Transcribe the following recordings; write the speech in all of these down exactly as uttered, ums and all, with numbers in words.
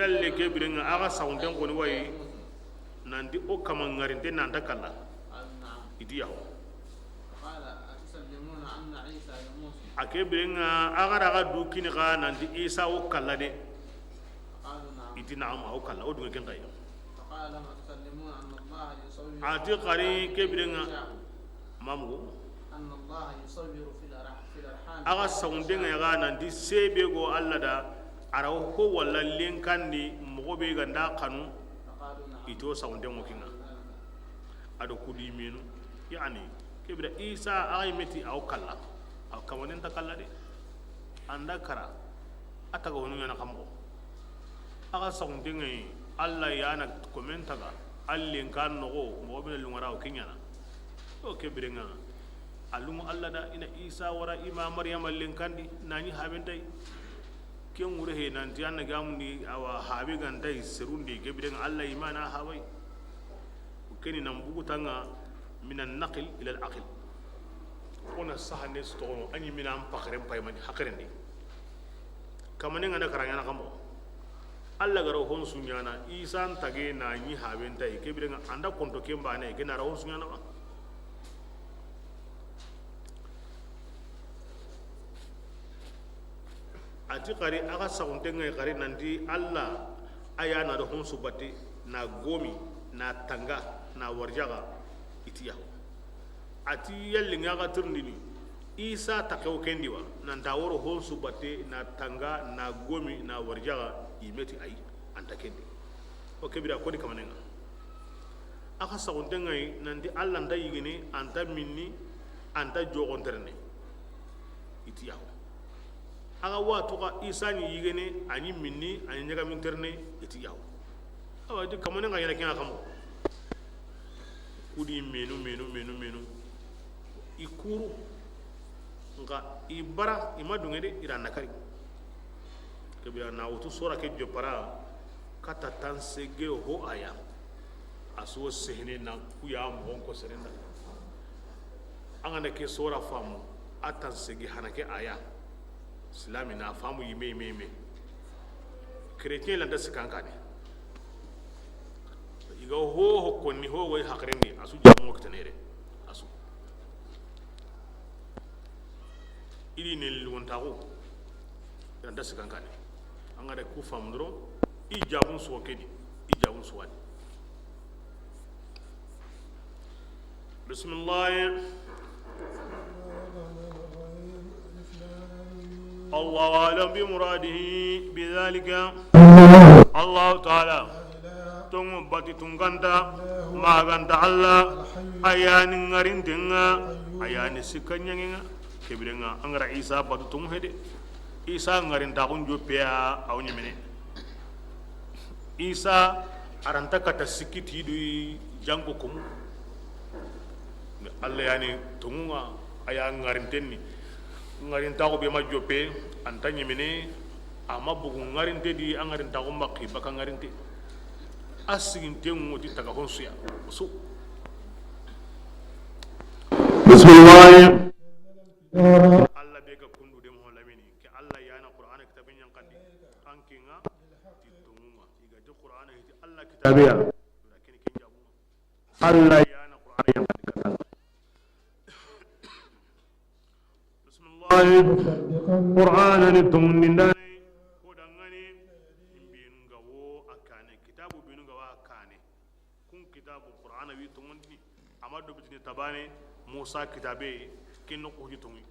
Yalle ke biren ŋa, a ga sawunten koni wa yi, nanti o kama ŋarinte nan ta kalla. I ti yaho. A ke biren ŋa, a ga ra ga du kini xa nanti Isa o kalla de. I ti naam, a o kalla, o duŋe ken xa yi. A ti xari ke biren ŋa, mamugo. A ga sawunten ŋa ya ga nanti sebe go Alla da, a ra ho walla lenkandi moxo be ga nda xanu. I ti o sawunten ŋo kinŋa. A do kudi menu, yani, ke bira Isa a ga yi me ti a o kalla. A kamanen ta kalla de. An da kara, a taga wonu ɲana xa moxo. A ga sawunten ŋa yi, Alla ya na komen taga, a lenkan noxo, moxo bena lunŋa ra o ke ɲana. O ke biren ŋa, a lunŋo Alla da, i na Isa wara, i ma Maryama lenkandi, na ɲi haben ta yi. Ken ŋure he nanti an na gamundi, awa, habe ga nta yi serundi, ke biren ŋa Alla i ma na habe yi. Keni nan bugu tanga mina naqil ila al aqil. Kona sahane su toxono, a ɲi mina an paxaren pay mani haqaren di. Kamane ŋa na kara ɲana xa moxo. Alla ga ra ho su ɲana, Isa n tage na ɲi haben ta yi, ke biren ŋa an da konto ken bane, ke na ra ho su ɲana ba. A ti xari, a ga sawunten ŋa yi xari nanti Alla a ya na do ho su batte, na gomi, na tanga, na warjaxa, i ti yaho. A ti yalle ŋa ga tirindini, Isa ta xewo kendi wa, nan ta woro ho su batte, na tanga, na gomi, na warjaxa, i me ti a yi, an ta kendi. O ke bira koni kamane ŋa. A ga sawunten ŋa yi nanti Alla nta yigene, an ta minni, an ta joxonterene. I ti yaho. A ga watu xa Isa ɲi yigene, a ɲi minni, a ɲi ɲagaminterene, i ti yaho. Awa, i ti kamane ŋa yere ken ŋa xa moxo. Kudi menu, menu, menu, menu. I kuru. Nxa i bara, i ma duŋe de, i ra na kari. Ke bira na wutu sora ke jopara, kata tansege ho aya. A su wo sehene na kuya moxon ko serenda. An ga na ke sora famu, a tansege hana ke aya. Silami na famu yime, yime, yime. Chrétien lanta sikan kane. I ga ho ho konni ho way haqerendi, a su jamu kitanere. A su. I di ne lugontaxu, i ra nta sikan kane. An ga da ku famu doron, i jabun su wa kedi, i jabun su wa di. Bismillahi. Allahu a'lam bi muradihi bi dhalika. Allahu ta'ala. Tonŋu bati tunganta, maganta Alla, a ya ni ŋarinten ŋa, a ya ni sikka ɲaŋen ŋa. Ke biren ŋa, an ga ra Isa batu tonŋu hede. Isa ŋarintaxun joppe ya, a wo ɲemene. Isa a ra nta kata sikki ti do janko komu. Alla ya ni tonŋun ŋa, a ya ŋarinten ni. Ŋarintaxu be ma joppe, a nta ɲemene, a ma bugu ŋarinte di, a ŋarintaxu ma xi baka ŋarinte. A siginten ŋo ti taga ho su ya. Su. Bismillahi. Alla be ga kundu de mo lamini. Ke Alla ya na Qur'ana kitabe ɲankandi. An kinŋa ti tonŋun ŋa. I ga ti Qur'ana hiti Alla kitabe ya. Lakin kin jabu. Alla ya na Qur'ana ɲankandi katan. Bismillahi. Qur'ana ni tonŋundindane. Ko dangane. Imbenu ga wo a kane. Kitabu benu ga wo a kane. Kun kitabu Qur'ana wi tonŋundini. A ma do bitini tabane. Musa kitabe. Ken noxu ji tonŋi.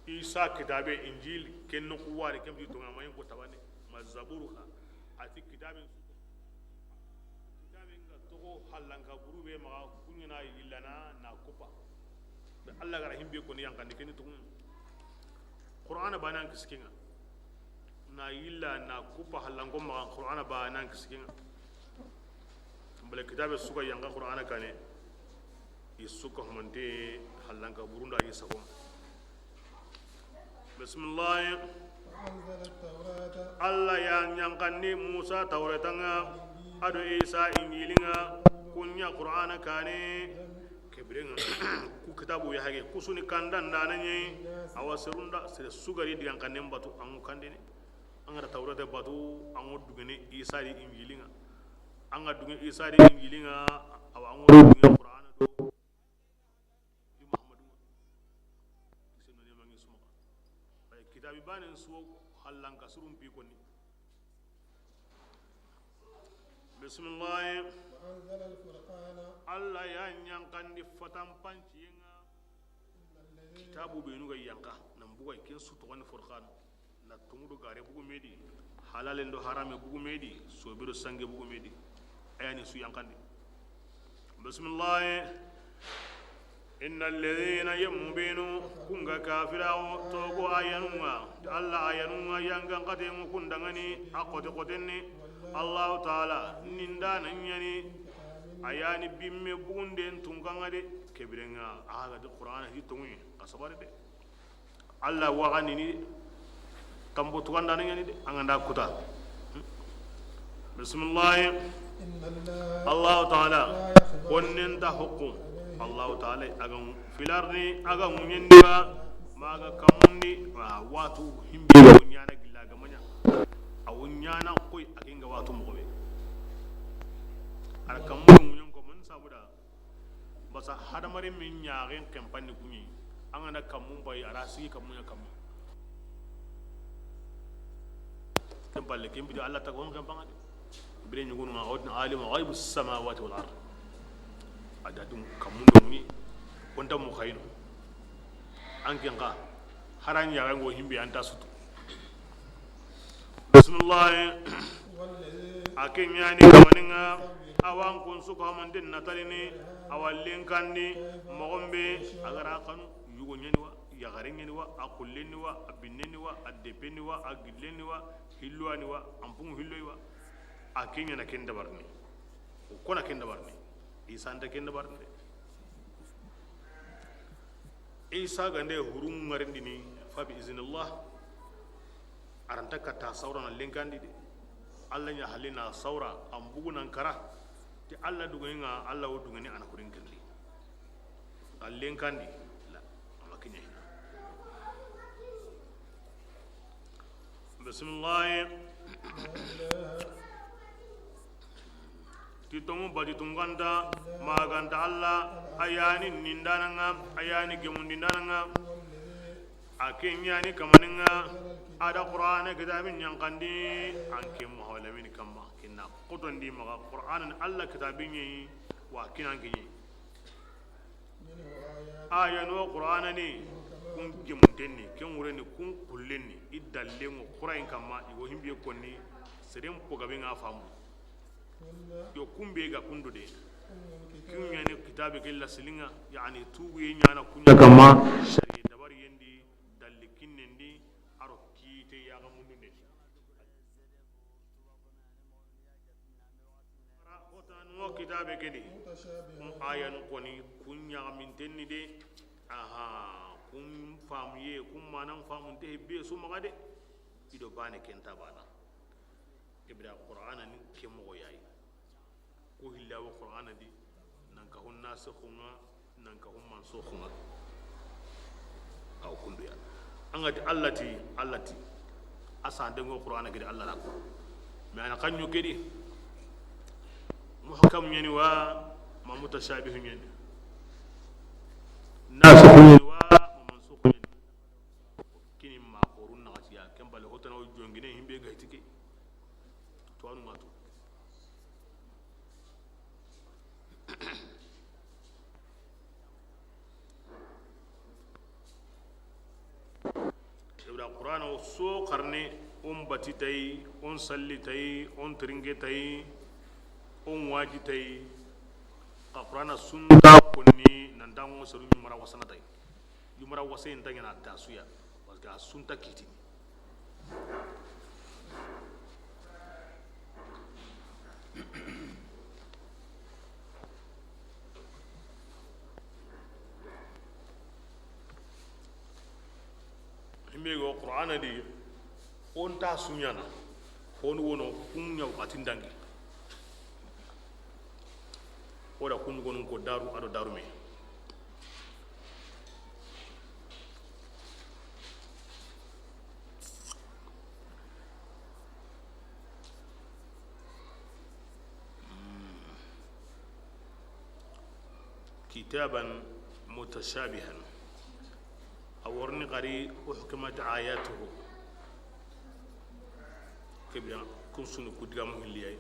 Isa kitabe Injil. Ken noxu wari ken bi tonŋi a ma yin ko tabane. Ma Zaburu ha. A ti kitabe. Kitabe nga toxo hallanka buru be maxa kuɲana yillana na kupa. Be Alla ga ra himbe ko ni yankandi keni tugun. Qur'ana bana an kisikinga. Na yilla na kupa hallanko maxa Qur'ana bana an kisikinga. Bale kitabe suka yanka Qur'ana kane. I suka humante hallanka burunda yi sako. Bismillahi. Alla ya ɲankandi Musa Tawreta nga, a do Isa Injili nga, kun ɲa Qur'ana kane, ke bire nga, ku kitabu ya hage, ku su ni kandandana ɲi, a wa serunda, sere su ga ri digan kannen batu, an ŋu kandini. An ga da Tawreta batu, an ŋa duŋene Isa di Injili ŋa. An ga duŋe Isa di Injili ŋa, awa an ŋa duŋe Qur'ana do i Muhammadu ŋa. Kisi no ne mangi suma. Ay, kitabi banen su wo hallan ka surun pi konni. Bisimilahi. وأنزل الفرقان. Alla ya ɲankandi fatanpanciyen ŋa. إن الذين. Kitabu benu ga yanka, nan buga ken su toxoni Furqan. Na tonŋu do gare bugu me di, halalen do harame bugu me di, sobe do sange bugu me di. A ya ni su yankandi. Bisimilahi. إن الذين, yemmu benu, ku ga kafirawo togo ayanun ŋa, Alla ayanun ŋa yangan xaten ŋa ku danŋa ni, a xote xoten ni, Allahu Taala nindaana ɲa ni, a ya ni bimme bugunden tunkan ŋa de, ke biren ŋa, a ga di Qur'ana hi tonŋu, a sabari de. Alla waxandini tambo tugandana ɲa ni de, an ga da kuta. Bisimilahi. إن الله. Allahu Taala, لا يخفى. Konnen ta hokku. Allahu Taala, a ga filarni, a ga ŋuɲendi wa, ma ga kamundi, wa, watu himbe ga ɲana gilla ga maɲa. A wo ɲana koy, a kinga watu moxo be. A ra kamundi ŋuɲen ko, man sabuda. Basa hadamaren min ɲaxen kempanni kuɲi, an ga na kammun bayi, a ra sigi kammun ɲa kamma. Ken palle, ken bidi Alla taga hon kempan ŋa de. Bire ɲugunu ŋa, a wotini alimu ghaibu samawati wal ard. A da dum kammun do ni, konta mu xayno. An ken xa, haran ɲaxen go himbe an ta sutu. Bisimilahi. A ke ɲa ni kamanin ŋa, a wa an kun su ko hamanten na talini, a wa lenkandi, moxon be, a ga ra xanu, yugo ɲa ni wa, yaxare ɲa ni wa, a xullen ni wa, a binnen ni wa, a deppen ni wa, a gillen ni wa, hillo a ni wa, an pungu hilloy wa. A ke ɲa na ken dabarini. O kona ken dabarini. Isa nta ken dabarini de. Isa ga nde hurun ŋarindini fa bi iznillah. A ra nta katta sawra na lenkandi de. Alla ɲa halli na sawra an bugu nan kara. Ti Alla duŋe ŋa, Alla wo duŋeni a na hurin kirli. A lenkandi la, a ma kiɲe. Bisimilahi. Ti tonŋu bati tunganta, maganta Alla, a ya ni nindaana ŋa, a ya ni gemundindaana ŋa. A ke ɲa ni kamanin ŋa, a da Qur'ana kitabi ɲankandi, an ke Muhammadu Lamin kamma, kinna xotondi maxa Qur'ana ni Alla kitabi ɲi, wa kinan ke ɲi. Aya no Qur'ana ni, kun gemunten ni, ken wure ni, kun xullen ni, i dallen ŋo Qur'an kamma, i go himbe konni, seren po gabe ŋa famu. Yo, kun be ga kundu de. Kun ɲa ni kitabe ke lasiliŋa, yani tuguye ɲa na kun ɲa kamma, sariye dabari yendi, dalli kinnen di, a ro kite ya ga mundu de. Hotanu kitabe ke di, kun ayanu koni, kun ɲaxaminten ni de, aha, kun famuye, kun manan famunte be su maxa de, i do bane ken ta bana. Ibra Qur'ana ni ke moxo yayi. Ku hilla wo Qur'ana di, nan ka hun nasikhu ŋa, nan ka hun mansukhu ŋa. Aw kundu ya. An ga ti Alla ti, Alla ti. A sante ŋo Qur'ana gidi Alla la ko. Mais a na xanɲo ke di. Muhkam ɲa ni wa, ma mutashabih ɲa ni. Nasikhu ɲa ni wa, ma mansukhu ɲa ni. Kini ma xorun naxati ya, ken bale hotana wo jongine himbe ga hitike. To anu ma to. Ibra Qur'ana wo so xarne, on bati tay, on salli tay, on tiringe tay, on waji tay. Xa Qur'ana sunta konni nan dango seru ɲumara wasana tay. Yumara wasayin ta ɲana ta suya, parce que a sunta kitini. Himbe go Qur'ana di, on ta suɲana, honu wono kun ɲa waxatin dangi. O da kun gonun ko daru, a do daru me. Kitaban mutashabihan. A wa riini xari uhkimat ayatuhu. Ke bire kun su ni ku digaamu hilli ya yi.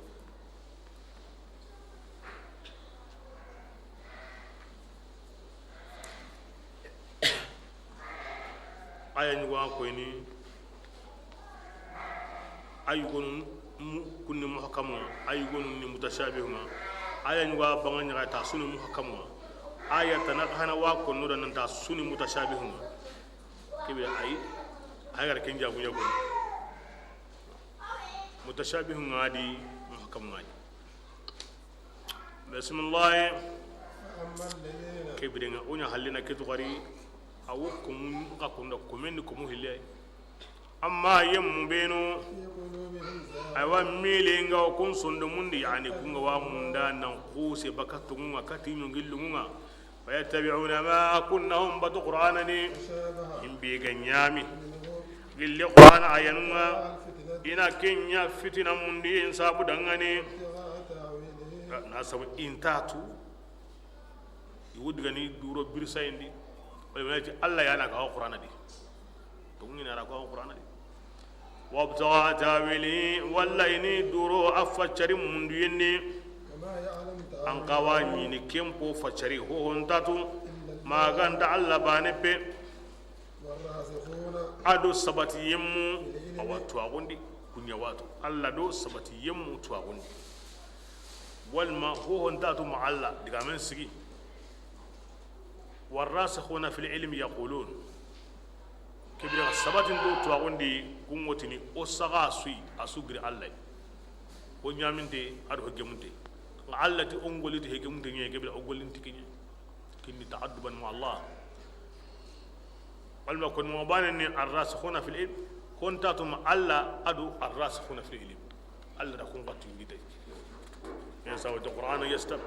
Aya ɲi wa koyini, a yogonu mu-, kun ni muhkamu ŋa, a yogonu ni mutashabihu ŋa. Aya ɲi wa baŋa ɲaxa ta su ni muhkamu ŋa. Aya tana xa na wa konno da nan ta su ni mutashabihu ŋa. Ke bire ayi, a ga ra ken jaabu ɲa ko. Mutashabihu ŋa di, muhkamu ŋa di. Bisimilahi. Ke bire ŋa, o ɲa halle na ke tu xari, a wo komu xa kunda komen ni komu hilli ya yi. Amma yemmu benu, aywa, mili ŋa o kun sondomun di, yani kun ga wa munda nan xuse baka tonŋu ŋa, kati ɲongi lunŋu ŋa. Wa yattabi'una ma kunna, hum batu Qur'ana ni, himbe ga ɲami. Gilli Qur'ana ayanu ŋa, i na ken ɲa fitina mundi, in sabu dangani. Na sabu intatu. I wudi gani duro birsayindi. Wala ti Allah ya na ka Qur'ana di. Tonŋu ni a ra ka Qur'ana di. Wabtigha ta'wili, walla i ni duro a faccari mundu yenni. An xa wa ɲini ken po faccari ho ho ntatu. Ma ga nta Allah bane pe. A do sabati yemmu, a wa tuwaxundi, ku ɲa wa tu. Allah do sabati yemmu tuwaxundi. Walma ho ho ntatu ma Allah, digamen sigi. Warrasikhuna fil ilmi yaqulun. Ke bire sabatin do tuwaxundi, kun ŋa tini o saxa su yi, a su giri Allah. O ɲaminte, a do hegemunte. Nga Allah ti o ngolli ti hegemunte ɲa, ke bire o gollinti ke ɲa. Kinni ta'adduban ma Allah. Walma kon mo bane ni arrasikhuna fil ilm, kon tatu ma Allah a do arrasikhuna fil ilm. Allah da kun xatu ngi tay. Yan sawa de Qur'ana yastab.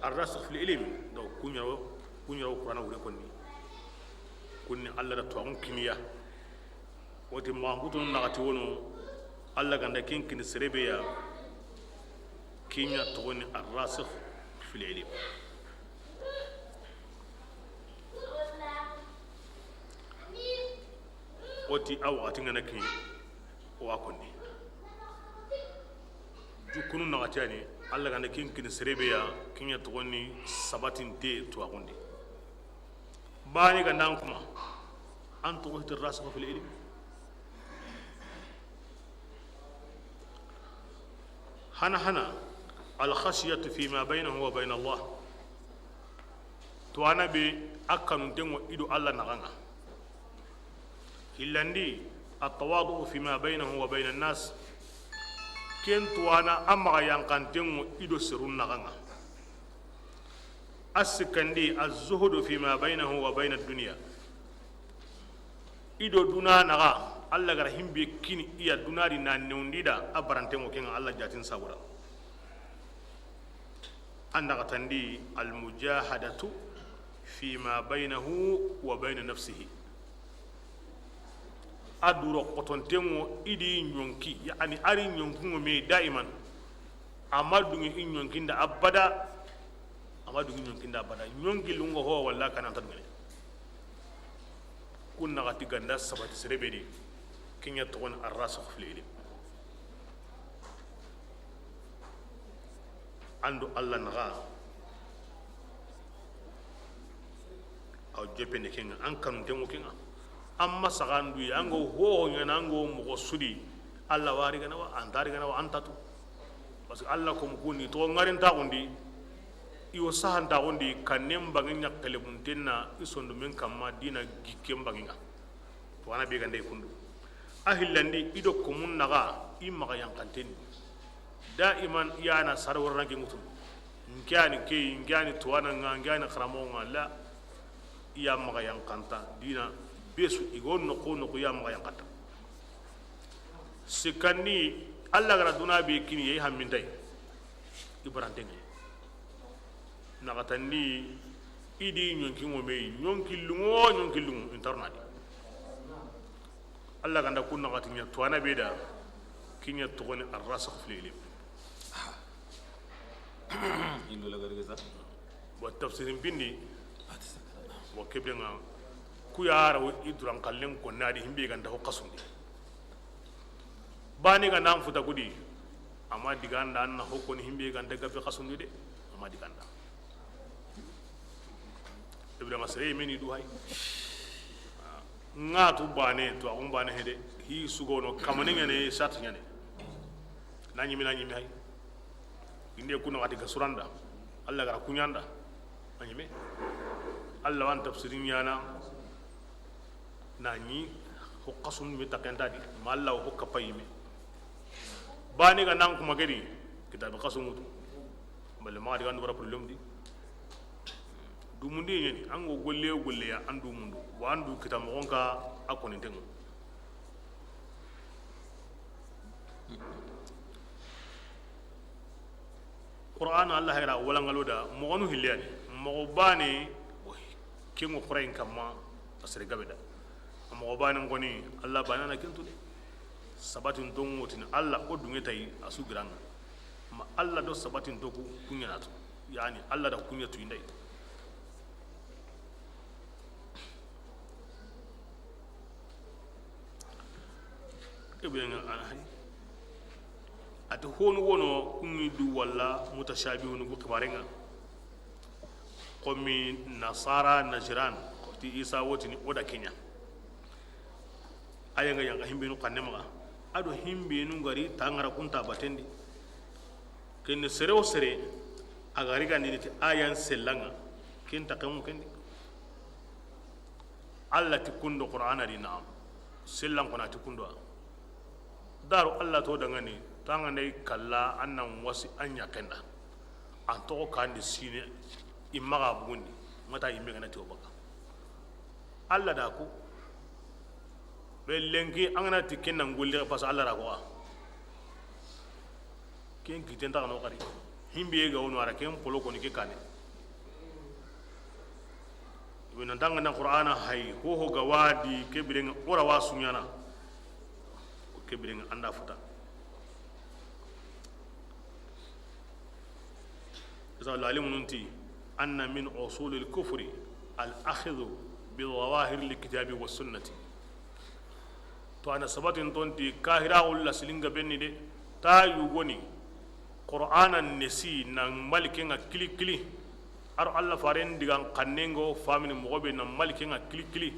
Arrasikh fil ilm, do kuɲa, kuɲa Qur'ana wure konni. Kunni Allah da tuwaxun kiniya. Woti mankutu naxati wono, Allah ga nda ken kini sere be ya, ken ɲa toxoni arrasikh fil ilm. Woti a waxati ŋa na kini, o wa konni. Jukunu naxati yani, Allah ga nda ken kini sere be ya, ken ɲa toxoni sabatinte tuwaxundi. Bani ga nda an kuma, an toxo hiti rasikhu fil ilm. Hana hana, al khashiyatu fima baynahu wa bayna Allah. Tuwana be a kanunten ŋo i do Allah naxa ŋa. Hillandi, at tawadu fima baynahu wa bayna nas. Ken tuwana a maxa yankanten ŋo i do serun naxa ŋa. A sikkandi, az-zuhdu fima baynahu wa bayna dunya. I do duna naxa, Allah ga ra himbe kini i ya duna di na newndi da, a baranten ŋo ken ŋa Allah jatin sabura. A naxatandi, al-mujahadatu fima baynahu wa bayna nafsihi. A duro xotonten ŋo i di ɲonki, yani a ri ɲonki ŋo me daiman. A ma dungi i ɲonkinda abada. A ma dungi ɲonkinda abada. Ɲonki lungo ho walla kananta dungene. Kun naxati ga nda sabati sere be di, ken ɲa toxoni arrasikh fil ilm. An do Allah naxa, aw joppene ken ŋa, an kanunten ŋo ken ŋa. An ma saxandu yi, an ga ho ho ɲaana, an ga moxo su di, Allah wa ri ga na wa, an ta ri ga na wa, an ta tu. Parce que Allah ko mu kuni toxo ŋarintaxundi, i wo sahantaxundi, kannen bangi ɲaxelemunten na, i sondomen kamma dina gikken bangi ŋa. Tuwana be ga nda i kundu. A hillandi, i do komun naxa, i maxa yankanten ni. Daiman i ya na sar warana ke ŋutu. Nke yani ke, nke yani tuwana ŋa, nke yani xaramoxo ŋa, la. I ya maxa yankanta, dina besu, i go noxo noxo, i ya maxa yankanta. Sikkandi, Allah ga ra duna be kini, i hammintay. I baranten ŋa. Naxatandi, i di ɲonki ŋo me, ɲonki lungo, ɲonki lungo, intarna di. Allah ga nda kun naxati ɲa, tuwana be da, ken ɲa toxoni arrasikh fil ilm. Indo la garga sa. Bon, tafsirin pindi, bon, kebe ŋa, ku ya ra wo i duran kallen konna di, himbe ga nta ho xasundi. Bani ga nan futa kudi, ama diganda an na ho koni himbe ga nta gabe xasundi de, ama diganda. Ibrahima sere meni du hay. Ŋa tu bane, tu axun bane hede, hi sugono, kamane ŋene, sat ŋene. Na ɲimi, na ɲimi hay. Inde kuna wati ga suranda. Allah gara kuɲanda. A ɲime. Allah wan tafsirin ɲana. Na ɲi ho xasun mi takenta di. Ma Allah ho kapayime. Bani ga nan kuma gedi. Kitabi xasun mutu. Bale ma di gandu bara problème di. Dumundi ɲeni, an go golle o golle ya, an du mundu. Wa an du kita moxon ka a koninten ŋa. Qur'ana, Allah hayra wala ŋalo da, moxonu hilleyani, moxo bane, wo, kengo xurayin kamma, a sere gabe da. Moxo bane ŋoni, Allah bane na kentu de. Sabatin to ŋotini, Allah o dunge tayi, a su giranga. Ma Allah do sabatin to ku, kuɲanatu. Yani, Allah da kuɲatu indai. Kebe ŋa, a hay. Ati honu wono, kungi du walla mutashabihun ku xibarenga. Komi Nasara Najiran, ko ti Isa wotini o da kenya. Aya nga yanga himbenu kanne maga. Ado himbenu ngari tangara kunta batendi. Kenne sere o sere, a gari gandini ti ayan sellanga. Ken ta kemu kendi. Allah ti kundo Qur'ana di, naam. Sellan kona ti kundo. Daru Allah to dangani, tanga ndey kalla, an nan wasi an ɲa kenda. An toxo kandi sine, i maxa bugundi, mata yimme gana ti o baka. Allah da ko, be lenki an gana ti ken nan golli, parce que Allah da ko a. Ken kiten taxano xari. Himbe ga wono ara ken polo koni ke kane. Ibe nan tanga na Qur'ana hay, ho ho ga wadi, ke birenga ora wa suɲana. Ke birenga anda futa. Isa lalimunun ti, anna min usulil kufri al akhdhu bi zawahiril kitabi was sunnati. To, a na sabatin tonti kahira ulla silinga benni de, ta yugoni Qur'ana nesi na malike nga kili kili. Aro Allah faren digan kannengo famini mogobe na malike nga kili kili.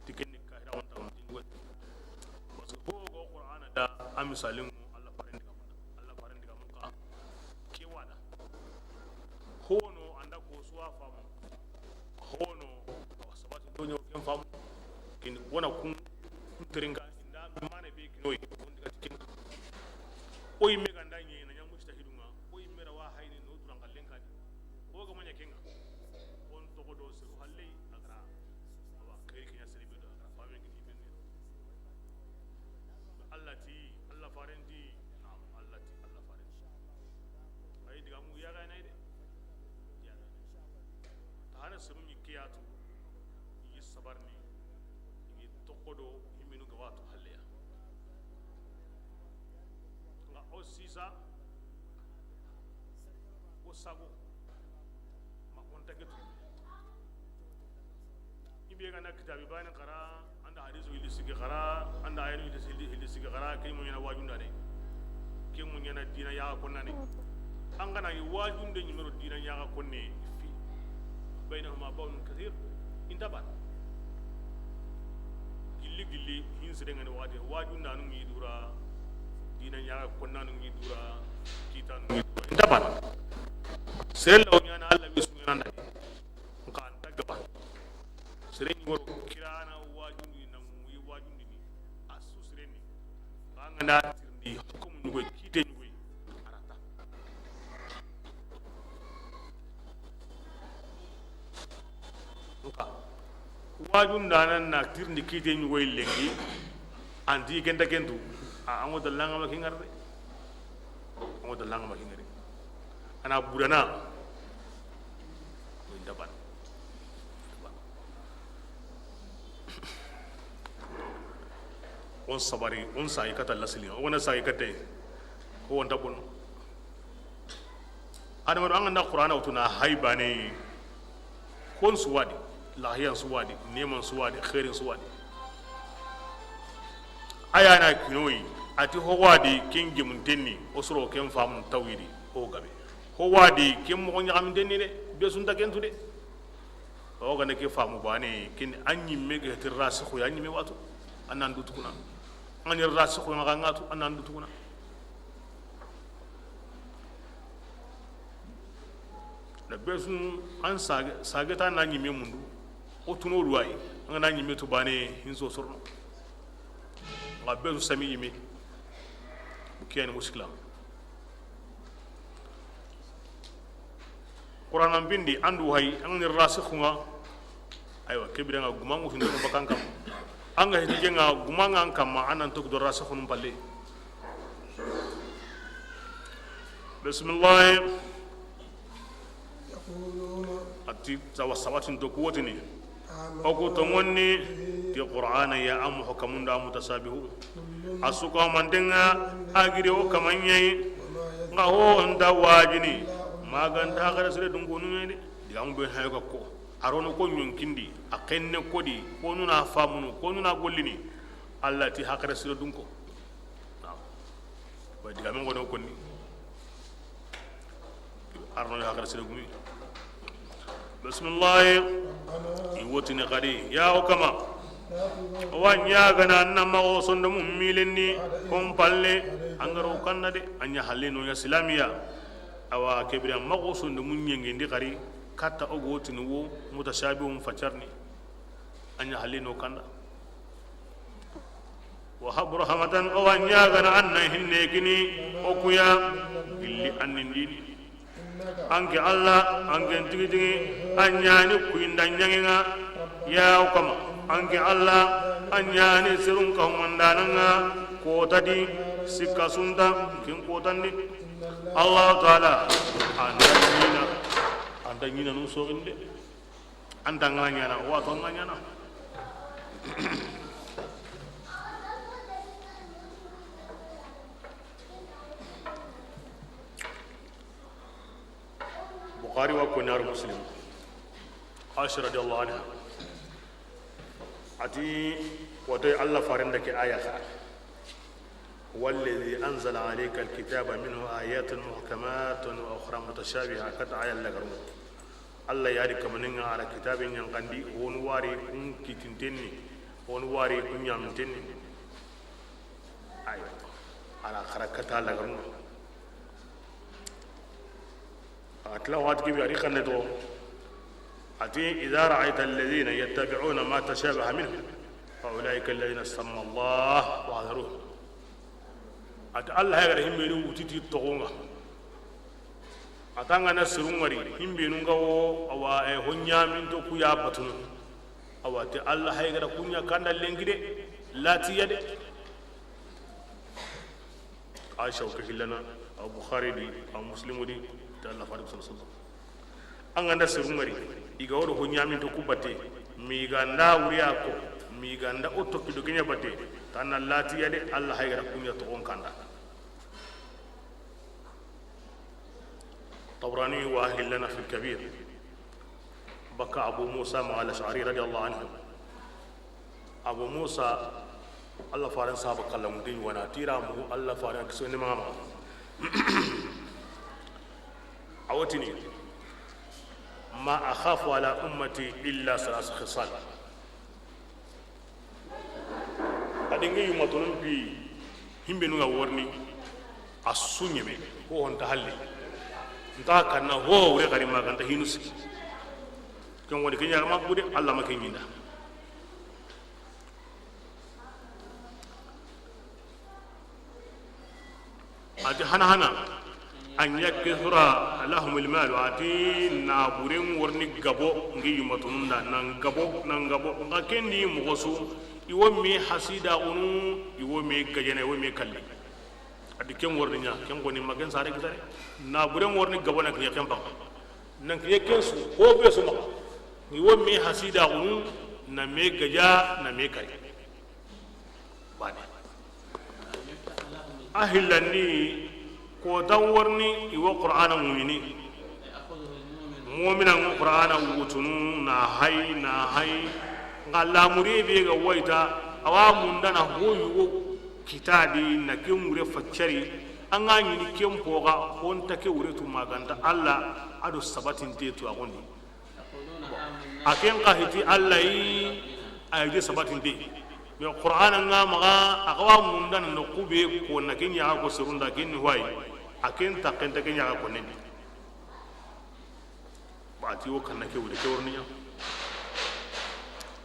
Tikenni kahira on tawo tingo. Parce que ho go Qur'ana da a misalin Allah faren digan, Allah faren digan ka ke wada. Hono anda ko suwa famu. Hono, sabati do ɲo ken famu. Kin wona kun, kun teringa inda mane be kinoy, kun diga tikin. Oy me ganda ɲe na ɲa mujtahidunga, oy me rawa hayni no duran kallen kadi. O ga maɲa kenga. On to do seru halle agra. Awa khairi kinya sere be do agra famen kiti benne. Allah ti, Allah farenti, naam, Allah ti, Allah farenti. Ay diga mu yaga nay de. Yaga. Ta hana sirumi kiyatu. Yi sabarni. Yi tokodo himinu gawatu halleya. Nga o sisa. O sago. Ma on tagetu. Ibe gana kitabi bani xara, anda hadisu hilli sigi xara, anda ayatu hilli sigi, hilli sigi xara, ke mo ɲana wajundane. Ke mo ɲana dina yaga konnane. An gana yi wajunde ɲimero dina yaga konne fi. Baynahuma bawnun kathir. Inta ban. Gilli gilli hin sere ngani wadi wajundanu ngi dura. Dina yaga konnanu ngi dura. Kitanu ngi dura. Inta ban. Sere law ɲana Allah bisu ɲana ndani. Nka anta gaba. Sere ni woro kirana wajundi na muyi wajundi ni. Asu sere ni. Banga na tirndi hukumu ni koy kite ni koy. Arata. Nka wajunda nan na tirndi kite ni koy lengi. Anti kenta kentu. A ango dalanga ma kingar de. Ango dalanga ma kingar. Ana burana. Ko inda ban. On sabari, on sayi kata lasili, on sayi kate, ko on tabon. Adamadu, an ga na Qur'ana wutu na hay baane, kon su wa di, lahiyan su wa di, neman su wa di, xeerin su wa di. A ya na kinoyi, a ti ho wa di ken gemunten ni, o soro ken famun tawidi, o gabe. Ho wa di ken moxo ɲaxaminten ni de, be su nta ken tu de. O ga na ke famu baane, ken an ɲimme ga ti rasikhu ya, an ɲimme watu, an nan du tukuna. An ni rasikhu ya ga tu, an nan du tukuna. Na be su an sage, sage ta na ɲimme mundu, o tuno duwayi, an ga na ɲimme tu baane, hinso sorono. Nga be su sami ɲimme, kiyani muskila. Qur'ana bindi an du hay, an ni rasikhunga. Aywa, ke birenga gumangu findo bakan kam. An ga hiti jenga gumanga an kamma, an nan toku do rasikhun balle. Bismillah. A ti sawa sawatin do kuwotini. O ku tonŋonni ti Qur'ana ya, a muhkamun do a mutashabihu. A su ko mantenga, a giri o kamanɲayi. Nga ho nta wajini, ma ga nta haqile sire dunkonu ɲayi de. Digamu be hayo ga ko, a rono ko ɲonkindi, a xenne kodi, ko nuna famunu, ko nuna gollini. Allah ti haqile sire dunko. Wa digamen gono konni. Arno ya haqile sire gumi. Bismillah. I wotini xadi, ya o kama. Wa ɲagana an na maxa o sondomu milenni, kon palle, an ga ro kanda de, a ɲa halle no ya silamiya. Awa ke bire maxa o sondomu ɲengindi xari, katta o ga wotini wo, mutashabihun facarni. A ɲa halle no kanda. Wa hab rahmatan, o wa ɲagana an na hinne kini o ku ya, gilli an ni ndini. An ke Allah, an ke tigi tigi, an ɲani kuyinda ɲangenga, ya o kama. An ke Allah, an ɲani serun kahumandananga, kota di, sikka sunta, kin kotandi. Allah Ta'ala, an da ɲina, an da ɲina nun soxinde. An ta ŋa ɲana, o wa to ŋa ɲana. Bukhari wa ko ɲaru Muslim. Aisha radiyallahu anha. A ti, wato Allah farenda ke aya xa. هو الذي أنزل عليك الكتاب منه آيات محكمات وأخر متشابهات, katta aya lagaru. Allah ya di kamaninga a ra kitabe ɲankandi, honu wari kun kitintenni, honu wari kun ɲamintenni. Ayo, a ra xara katta lagaru. A tila waxati kebe, a ri xanne to, a ti, إذا رأيت الذين يتبعون ما تشابه منه فأولئك الذين سمى الله فاحذرهم. A ti, Allah ya ga da himbenu wutiti toxonga. A tanga na sirungari, himbenu nga wo, awa, e, ho ɲaminto ku ya batunu. Awa, ti Allah ya ga da kuɲa kanda lenki de, latiya de. Aisha o ke hillana, aw Bukhari di, aw Muslimu di, ti Allah fari sallallahu alaihi wasallam. An ga nda seru ŋari, i ga wori ho ɲaminto ku batte, mi ga nda wuriya ko, mi ga nda o tokki do ke ɲa batte, tanna latiya de, Allah hay ga ra kuɲa toxon kanda. Tabrani wa hillana fil Kabir. Baka Abu Musa ma al-Ash'ari radiyallahu anhu. Abu Musa, Allah faren sahaba kallamunte ɲi wana, tira mu Allah faren kisoni mama. A wotini, ما أخاف على أمتي إلا ثلاث خصال. A di nge yummatonun pi, himbenu nga worni, a su ɲeme, ho honta halle. Nta kanna ho wure xari ma ganta hinu siki. Ken woni ke ɲa ma gude, Allah ma ke ɲinda. A ti hana hana, an ya kathura lahumul mal, a ti naburen worni gabo ngi yumatununda, nan gabo, nan gabo, nga kendi moxo su, i wo me hasida xunu, i wo me gajana, i wo me kalli. A ti ken worni ɲa, ken koni ma ken sare kitare. Naburen worni gabo na kiɲe ken baka. Nan kiɲe ken su, ho be su maxa. I wo me hasida xunu, na me gaja, na me kari. Bane. A hillandi, kotan worni, i wo Qur'ana muɲini, Mu'mina ŋo Qur'ana wutunu na hay, na hay. Nga lamure be ga wayta, awa mundana ho yugo kitadi na ken wure faccari. An ga ɲini ken poga, honta ke wure tu maganta Allah, ado sabatinte tu agondi. A ken ka hiti Allah yi, a yi sabati nde. Mais Qur'ana nga maga, a ga wa mundana no kube ko na ken ɲa ko serunda ken ni way. A ken ta ken ta ken ɲa ko nendi. Ba ti wo kanna ke wuri ke wurni ɲa.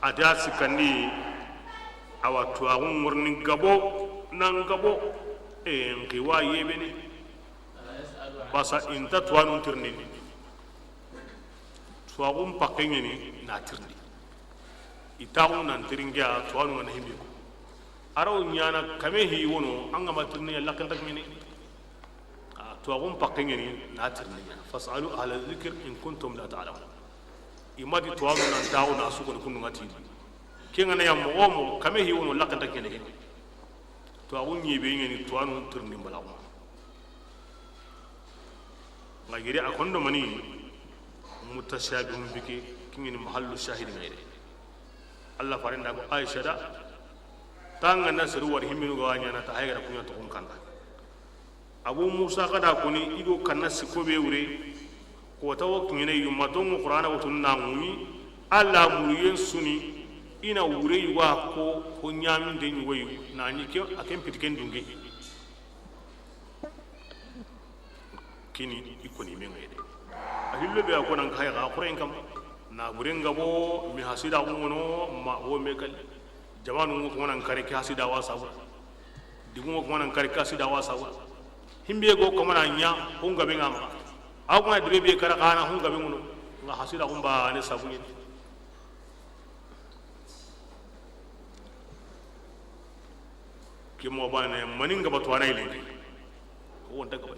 A da sikandi, awa tuwaxu ŋorni gabo nan gabo. E nki wa yebeni. Basa inta tuwanun tirni. Tuwaxun pakke ɲeni na tirindi. I taxu nan tirinke a tuwanu ŋa na himbe ko. Araw ɲana kame hi wono an ga ma tirindi ya lakkanta ɲeni. A tuwaxun pakke ɲeni na tirindi ɲa. Fasalu ahla zikr in kuntum la ta'lamun. I ma ti tuwanu nan taxu na su ko ni kundu ŋa tini. Ke ŋa na ya moxo moxo kame hi wono lakkanta ɲeni ke. Tuwaxu ɲebe ɲeni tuwanu tirindi balaxu. Nga giri a kondo mani mutashabihun bike kingini mahallu shahidi ngayre. Allah farenda ko Aisha da tanga na seru wari himminu ga wanya na ta haygara kunya to kun kanda. Abu Musa kada koni igo kanna siko be wure ko ta wo kingine yumma to mu Qur'ana wutun na ngumi Allah muriyen suni ina wure yuwa ko ko nyamin de nyuwayu na ni ke aken pitken dungi. Kini i koni me ŋa yi de. A hillo be a ko nan kay ga xore kam. Na buren ga bo mi hasida ko ngono ma wo me kal. Jamanu ngo ko nan kare ki hasida wa sabu. Digu ngo ko nan kare ki hasida wa sabu. Himbe go ko mana nya hunga be ngama. A ko na dibe be kara kana hunga be ngono. Nga hasida ko ba ne sabu ni. Ke mo bane mani nga batu anay lenki. Ko wonta gaba.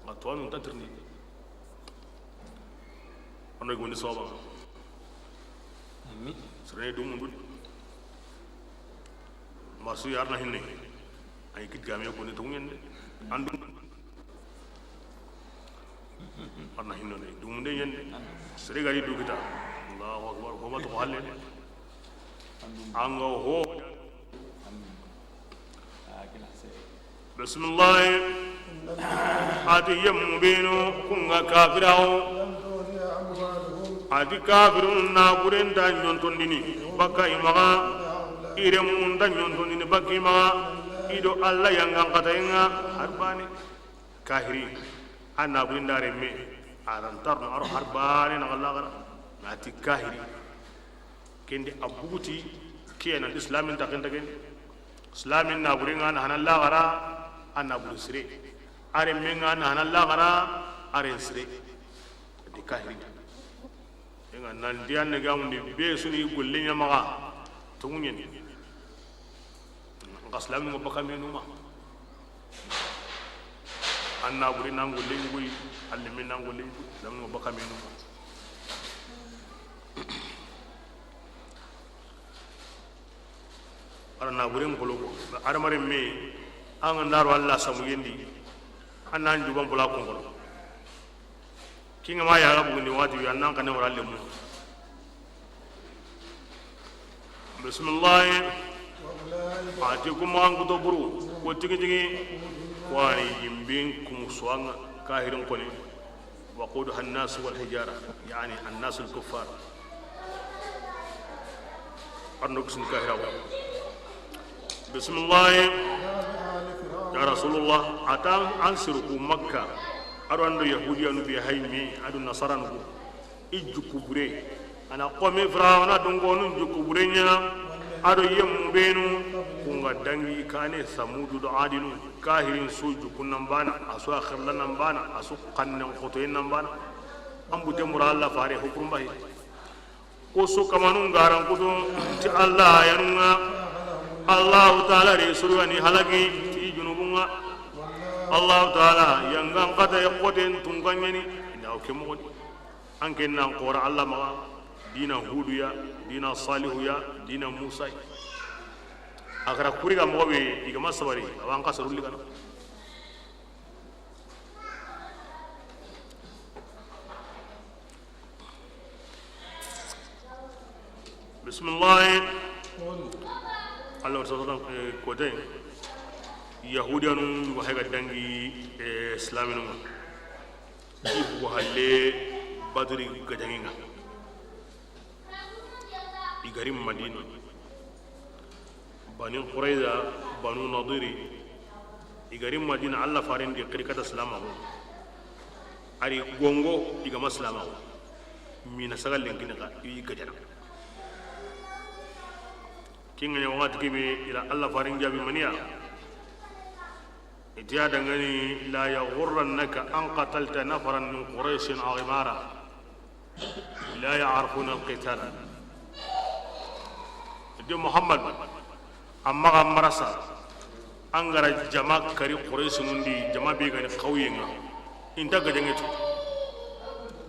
Nga to anu tatirni. Ono gondi soba. Amin. Sere dumundu. Masu yarna hinne. Ay kit game ko ne to ngende. Andu. Arna hinno ne dumunde ɲen de. Sere gari du kita. Allahu akbar. Ko ma to halle de. Anga ho. Bismillah. Ati yemmu benu kunga kafirawo. Ati kafirun na burenta ɲontondini bakka imaga. Iremmun da ɲontondini bakka imaga. Ido Allah yangan katayenga harbani. Kahiri, a na burinda remme, a nan tarno aro har bane na galla gara, na ti kahiri. Kendi a buguti, kiye nan islamin taken taken. Islamin na buringa na hanan lagara, a na buri sire. A remme nga na hanan lagara, a ren sire. Di kahiri. Enga nan diyan ne gamundi be suni golle ɲamaga. Tonguɲen. Nka silamin ŋa baka menuma. An na buri nan golle ɲugoyi, an lemme nan golle ɲugoyi, silamin ŋa baka menuma. Ara na buren kolo ko, adamaren me, an ga ndaro Allah samu yendi, an nan juban bula konkolo. Kinga ma yaga bugundi wati wi annan kane wara lemu. Bismillah. Ati kuma an kuto buru ko tigi tigi. Wani yimbin kum suanga kahirin kone. Waquduha an-nas wal hijara, yani an-nas al-kuffar. Arno kisin kahira wa. Bismillah. Ya Rasulullah, atan an sirku Makka. Aro ando Yahudiya nu bi haymi, ado Nasara nu. I juku bure. Ana qome Firawna dongonu juku bure ɲa. Ado yemmu benu. Kunga dangi kane Samudu do Adinu. Kahirin su juku nan bana, asu akhirla nan bana, asu kannen khotoyen nan bana. An bute mura Allah fare hukurum bahi. Ko su kamanu ngaran kutu ti Allah yanunga. Allahu Ta'ala re suru ani halaki ti junubunga. Allahu Ta'ala yangan kata ya koten tunganyani. Inda o ke mogoni. An ken nan xora Allah maxa, dina Hudu ya, dina Salihu ya, dina Musa ya. A gara kuri ga moxo be i ga ma sabari, awa an xa sarulli gana. Bisimilahi. Alla wa sallam, eh, kote. Yahudiyanu wa hega dangi, eh, islaminu. Ibu halle Badri gajaŋen ŋa. I gari Madina. Bani Qurayza, Banu Nadiri, i gari Madina, Alla faren di xiri kata silamaxu. A ri gongo, i ga ma silamaxu. Mina saga lenkini xa, i gajana. Ken ŋa ɲa waxati ke be, i ra Alla faren jaabi maniya. I ti a danŋa ni, لا يغرنك أن قتلت نفرا من قريش أو عمارة لا يعرفون القتال. De Muhammad, amma ga marasa, an ga ra jama kari Quraysinun di, jama be ga ni xawyen ŋa, i nta gajaŋe tu.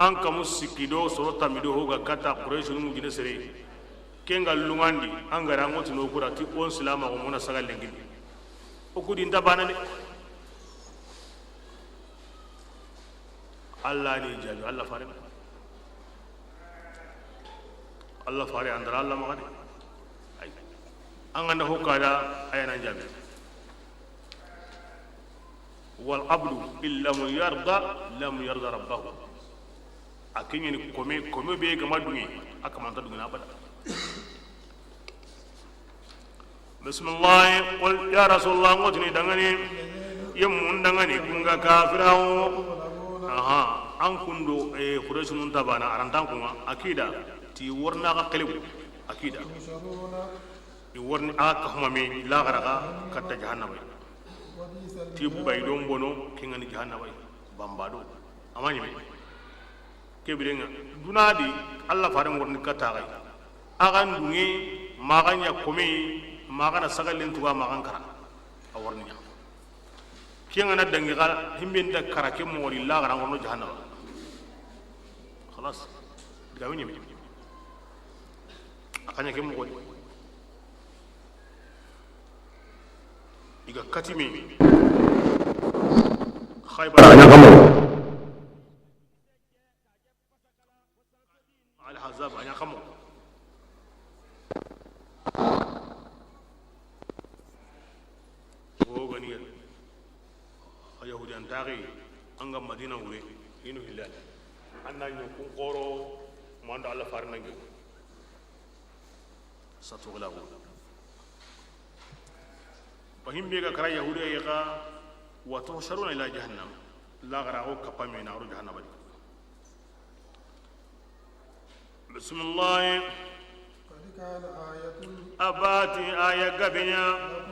An kamu sikki do soro tammi do ho ga kata Quraysinun gine sere. Ken ga lunŋandi, an ga ra ŋo tino kura ti o n silamaxu muna saga lenkini. O ku di nta bana de. Alla ni jaabi, Alla fare. Alla fare, an da ra Alla maxa de. Ay. An ga nda ho kada, a ya na jaabi. والعبد إن لم يرض لم يرض ربه. A ke ɲa ni kome, kome be ga ma duŋe, a kama nta duŋe na abada. Bisimilahi, qul, ya Rasulullah, ŋo tini danŋa ni, ye mun danŋa ni, kun ga kafirawo. Aha, an kun do, eh, Quraysinun ta bana, a ra nta an kun ŋa, akida, ti worna ga kelebu, akida. I worni a ga kahuma me, laxara ga katta jahannaba yi. Ti bayi do n bono, ken ŋa ni jahannaba yi. Bamba do. A ma ɲeme. Ke biren ŋa, duna di, Alla faren worni katta xa yi. A ga n duŋe, ma ga ɲa kome, ma ga na sagallen tuga, ma ga n kara. A worni ɲa. Ken ŋa na dangi xa, himbe nta kara ke moxo di, laxara n worno jahannaba. Xalas. Diga me ɲeme. A xa ɲa ke moxo di. I ga kati me. Xaybar. A ɲa kamo. Al Ahzab, a ɲa kamo. O ga ni a Yahudiyan taxi, an ga Madina wure, hinu hillani. An na ɲi kun xoro, mando Alla faren na ɲi. Satughlabu. Wa himbe ga kara Yahudiya yi xa, wa tuhsharuna ila jahannam. Laxara xo kappa me na ro jahannaba di. Bisimilahi. قد كان آية A bati aya gabe ɲa,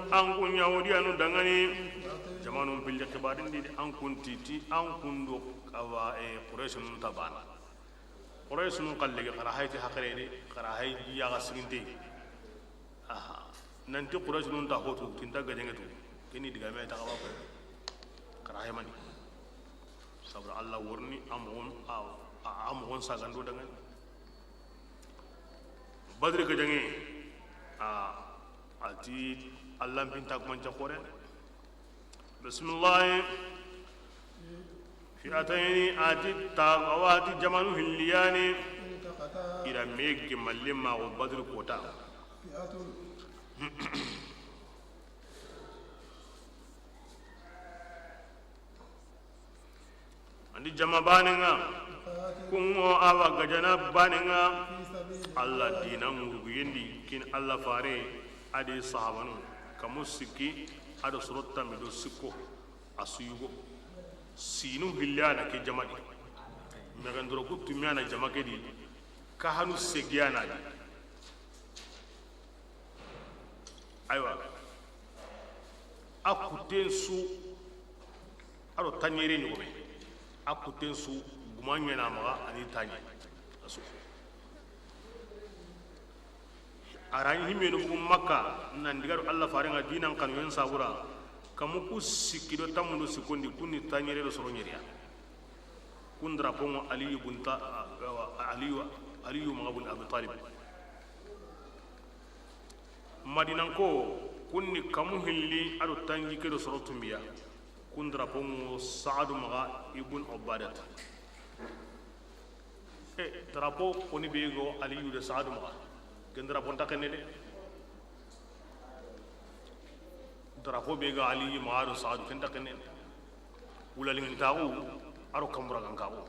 لكم an kun Yahudiyanu danŋa ni. في فئتين Jamanun pilli xibarin di, an kun titi, an kun do awa, eh, Quraysinun ta bana. Quraysinun xalle ge, xara hayti haqile de, xara hay yaxa siginte. Aha. Nanti Quraysinun ta hotu, ti nta gajaŋe tu. Keni diga me ta xaba ko. Xara hay mani. Sabra Alla worni a moxon, a, a, a moxon sagando danŋa ni. Badri gajaŋe, a, a ti Alla n pinta kuma n ca xore. Bisimilahi. Fi'atayni, a ti ta, a wa ti jamanu hilliyani. I ra me gemalle ma o Badri kota. Andi jama banen ŋa, kun ŋo a wa gajana banen ŋa, Alla dinan ŋurguyen di, kin Alla fare, a di sahabanu, kamu sikki, a do soro tammi do sikko, a su yugo. Sinu hille a na ke jama di. Mexen doro ku tumi a na jama ke di, kahanu segi a na di. Aywa, a kutten su, a do taɲere ɲogome, a kutten su, guma ɲena maxa, a ni taɲe, a su. A ra ɲi himmenu bugu Makka, nan diga do Alla faren ŋa dinan xanuyen sabura, kamu ku sikki do tammu do sikkondi, kun ni taɲere do soro ɲeriya. Kun drapeau ŋo Aliyu bun Ta-, Aliyu, Aliyu maxa bun Abi Talib. Madinanko, kun ni kamu hilli a do tanjikke do soro tunbiya. Kun drapeau ŋo Saadu maxa ibun Ubadat. E, drapeau koni be go Aliyu de Saadu maxa. Ken drapeau nta kenne de. Drapeau be ga Ali ma a do Saadu, ken nta kenne. Wulalingintaxu a do kanburagankaxu.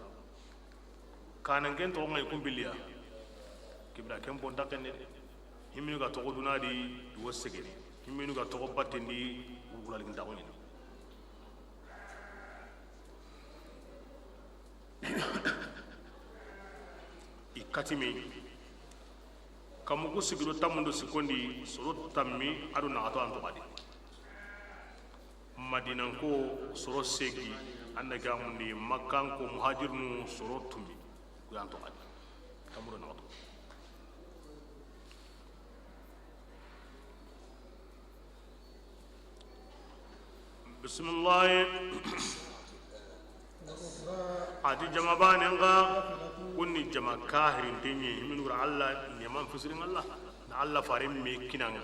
Kanan ken toxo ŋa i kun billiya. Kibira ken bo nta kenne de. Himminu ga toxo duna di, i wo segene. Himminu ga toxo batten di, wulalingintaxu ɲini. I katimi kamugu sigido tammundo sikkondi soro tammi a do naxato an toxadi. Madinanko soro segi, an da gamundi Makkanko muhajirinu soro tumi, ku yan toxadi tammundo naxato. Bisimilahi. A ti jama banen ga, kun ni jama kahirinten ɲi, i minu ra Alla neman fisirin ŋa, na Alla faren me kinan ŋa,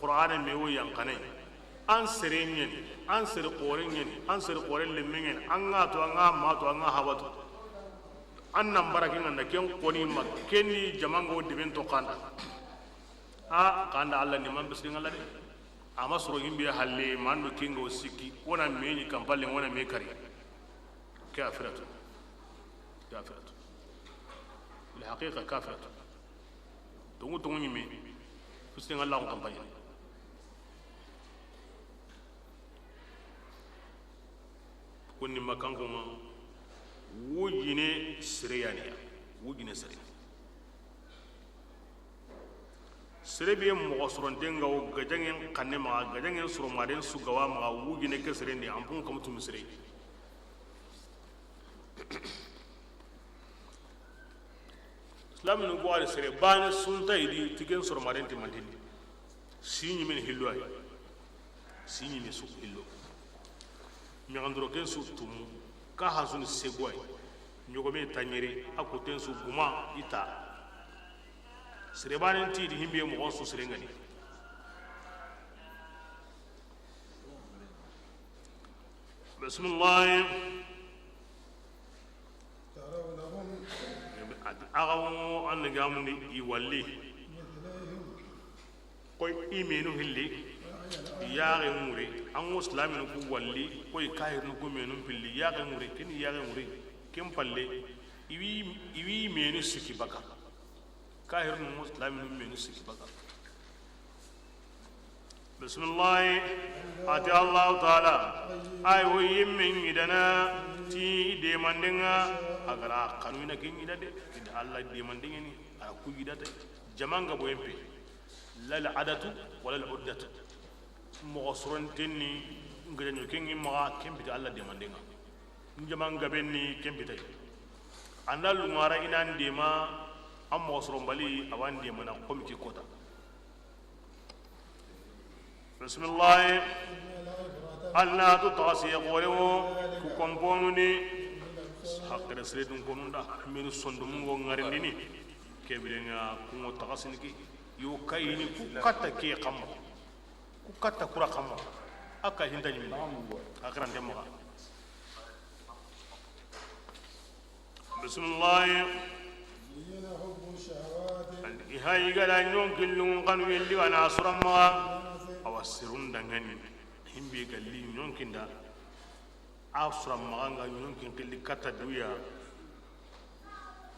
Qur'ana me wo yanqane, an sere ɲeni, an sere xoore ɲeni, an sere xoore lemme ɲeni, an ga to, an ga ma to, an ga haba to, an nan baraki ŋa na ken xoni ma, ken ni jama ŋa wo deben to kanda. A kanda Alla neman fisirin ŋa la de. Ama soro himbe halle, mando kinga o sikki, wona me ɲi kampalle, wona me kari. Kafiratu. Kafiratu. Bil haqiqa kafiratu. Tongu tongu ɲi me. Fisirin ŋa la on kampalle. Konni Makkanko ŋa, wujine sere ya ni ya, wujine sere. Sere be moxo soronten ga wo gajaŋen xanne maxa, gajaŋen soromaden su gawa maxa, wujine ke seren di, an pun kamu tumi sere. Silaminu go ari sere bane sunta idi ti ken soromaden ti mantindi. Si ɲimen hillo ay. Si ɲime su hillo. Ɲaxandoro ken su tumu. Ka hasuni segu ay. Ɲogome taɲere a koten su guma ita. Sere banen ti di himbe moxon su sere ngani. Bisimilahi. ترونهم Axa wo an ga mundi i walli. مثليهم Koy i menu hilli. Yaxe ŋure. An wo silaminu ku walli. Koy kahirinu ku menu pilli. Yaxe ŋure. Ken yaxe ŋure. Ken palle. I wi, i wi menu sikki baka. Kahirinu wo silaminu menu sikki baka. Bisimilahi. A ti Allahu taala, ay wo yimme ɲidana ti demanden ŋa, a ga ra xanu i na ke ɲida de. Ida Alla demanden ŋa ni, a ra ku ɲida de. Jaman ga boyen pe. La al adatu wala al uddatu. Moxo soronten ni, n gajaŋo ken ŋi maxa, ken piti Alla demanden ŋa. N jaman gaben ni, ken pitay. An da lungara i nan dema, an moxo soron bali, a wa n demana, komi ke kota. Bisimilahi. Alla tu taxasiye xoore wo, ku konponu ni, hakkere sere dun konunda, menu sondomu ŋo ŋarindini, ke biren ŋa ku ŋo taxasini ki, yo kayini ku katta ke xamma, ku katta kura xamma, a ka hinta ɲimi, a xirante maxa. Bisimilahi. زين حب الشهوات I hayi ga da ɲonkillun xanu yelli ga na sura maxa. Awa sirun dangani. Himbe galli ɲonkinda. A sura maxa nga ɲonkin xilli katta duya.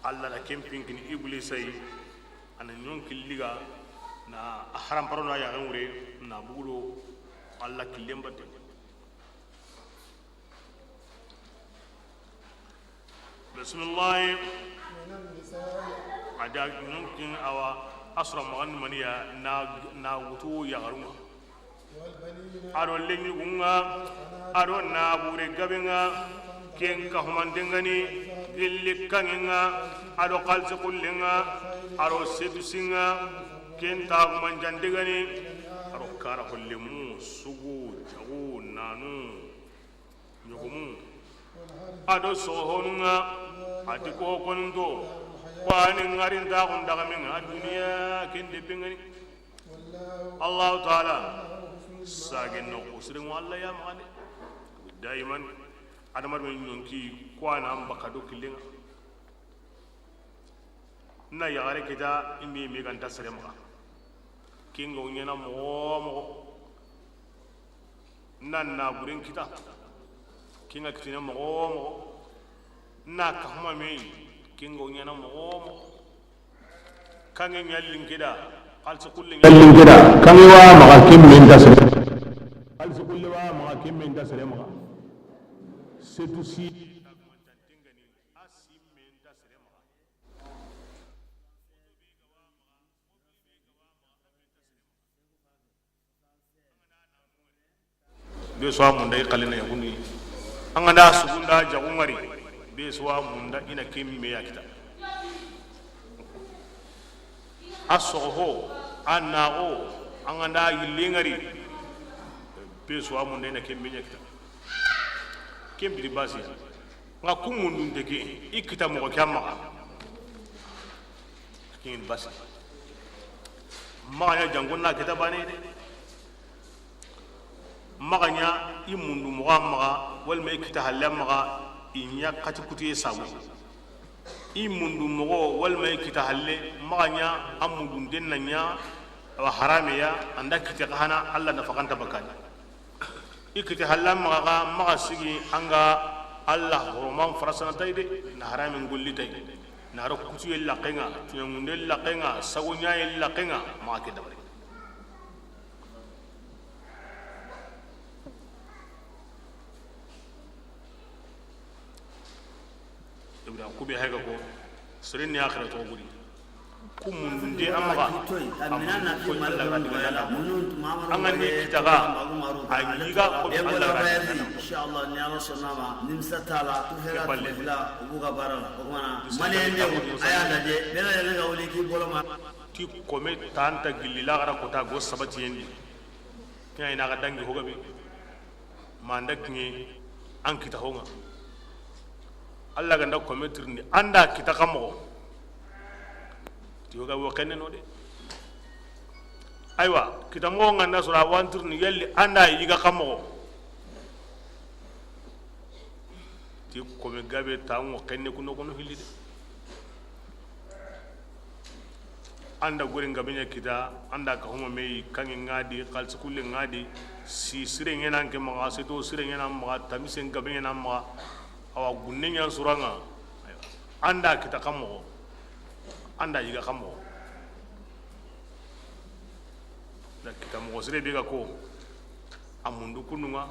Alla da ken pinkini Iblisa yi. A na ɲonkilli ga na a haramparo na yaxen wure na bugudo Alla killen batte. Bisimilahi. A da ɲonkin awa a sura maxan maniya na, na wutu yaxarun ŋa. A do leɲugun ŋa, a do nabure gaben ŋa, ken ka humanten ŋa ni, gilli kanŋen ŋa, a do xalisi xullen ŋa, a do sedusin ŋa, ken taxumanjanten ŋa ni, a do kara hollemu, sugu, jaxu, nanu. Ɲogomu. A do soxonun ŋa, a ti ko konunto, ko a ni ŋarintaxun daxamen ŋa, duniya ken deppen ŋa ni. Allahu taala, sagen noxo siren ŋo Alla ya maxa de. Daiman, adamarenme ɲonki, ko a na an baka do killen ŋa. Na yaxare kita, i me, i me ga nta sere maxa. Ken ga wo ɲaana moxo wo moxo. Na naburen kita, ken ga kitene moxo wo moxo. Na kahuma me yi, ken ga wo ɲaana moxo wo moxo. Kanŋe ɲa linke da, xalisi xulle ɲa linke da, kanŋe wa maxa, ken me nta sere. Xalisi xulle wa maxa, ken me nta sere maxa. Setu si. Be su wa munda i xalina yaxundi. An ga nda sugunda jaxu ŋari, be su wa munda i na ken me ya kita. A soxo, a naxo, an ga nda yille ŋari, be su wa munda i na ken me ya kita. Ken biri basi ya. Nga ku mundunte ke, i kita moxo ke a maxa. Ken basi. Maxa ɲa jangon na kita bane de. Maxa ɲa i mundu moxo a maxa, walma i kita halle a maxa, i ɲa xati kutiye sabu. I mundu moxo, walma i kita halle, maxa ɲa a mundunten na ɲa, awa harame ya, an da kite xa hana, Alla na faxanta bakani. I kite halla maxa xa, maxa sigi an ga Alla horoman farasana tay de, na haramen golli tay. Na ro kutuye laxenŋa, tuɲangunde laxenŋa, sago ɲaye laxenŋa, maxa ke dabari. Ibra kube hayga ko, seren ni axira to gudi. Ku mundunte a maxa, a mundu ko Alla ga diga na. An ga ni kita ga, a yiga ko Alla ga diga na. Inshallah, ni Alla sonna ma, nimsa tala, tu hera fila, ubuga bara, o mana, mane ne, aya da de, bela ya ga wuli ki bolo ma. Ti kome tanta gilli la gara kota go sabati yendi. Kina ina ga dangi hogabe. Ma nda kiɲe an kita honŋa. Alla ga nda kome tirindi an da kita xa moxo. Ti yoga wo xenne no de. Aywa, kita moxo nga nda sura wantirni yalli an da yiga xa moxo. Ti kome gabe ta ŋo xenne kuno kono hilli de. An da goren gabe ɲa kita, an da ka huma me yi, kanŋe ŋa di, xalisi kulle ŋa di, si sire ɲaana ke maxa, seto sire ɲaana maxa, tamisen gabe ɲaana maxa, awa gunne ɲa suranŋa, an da kita xa moxo, an da yiga xa moxo. Da kita moxo sire be ga ko, a mundu kundunŋa,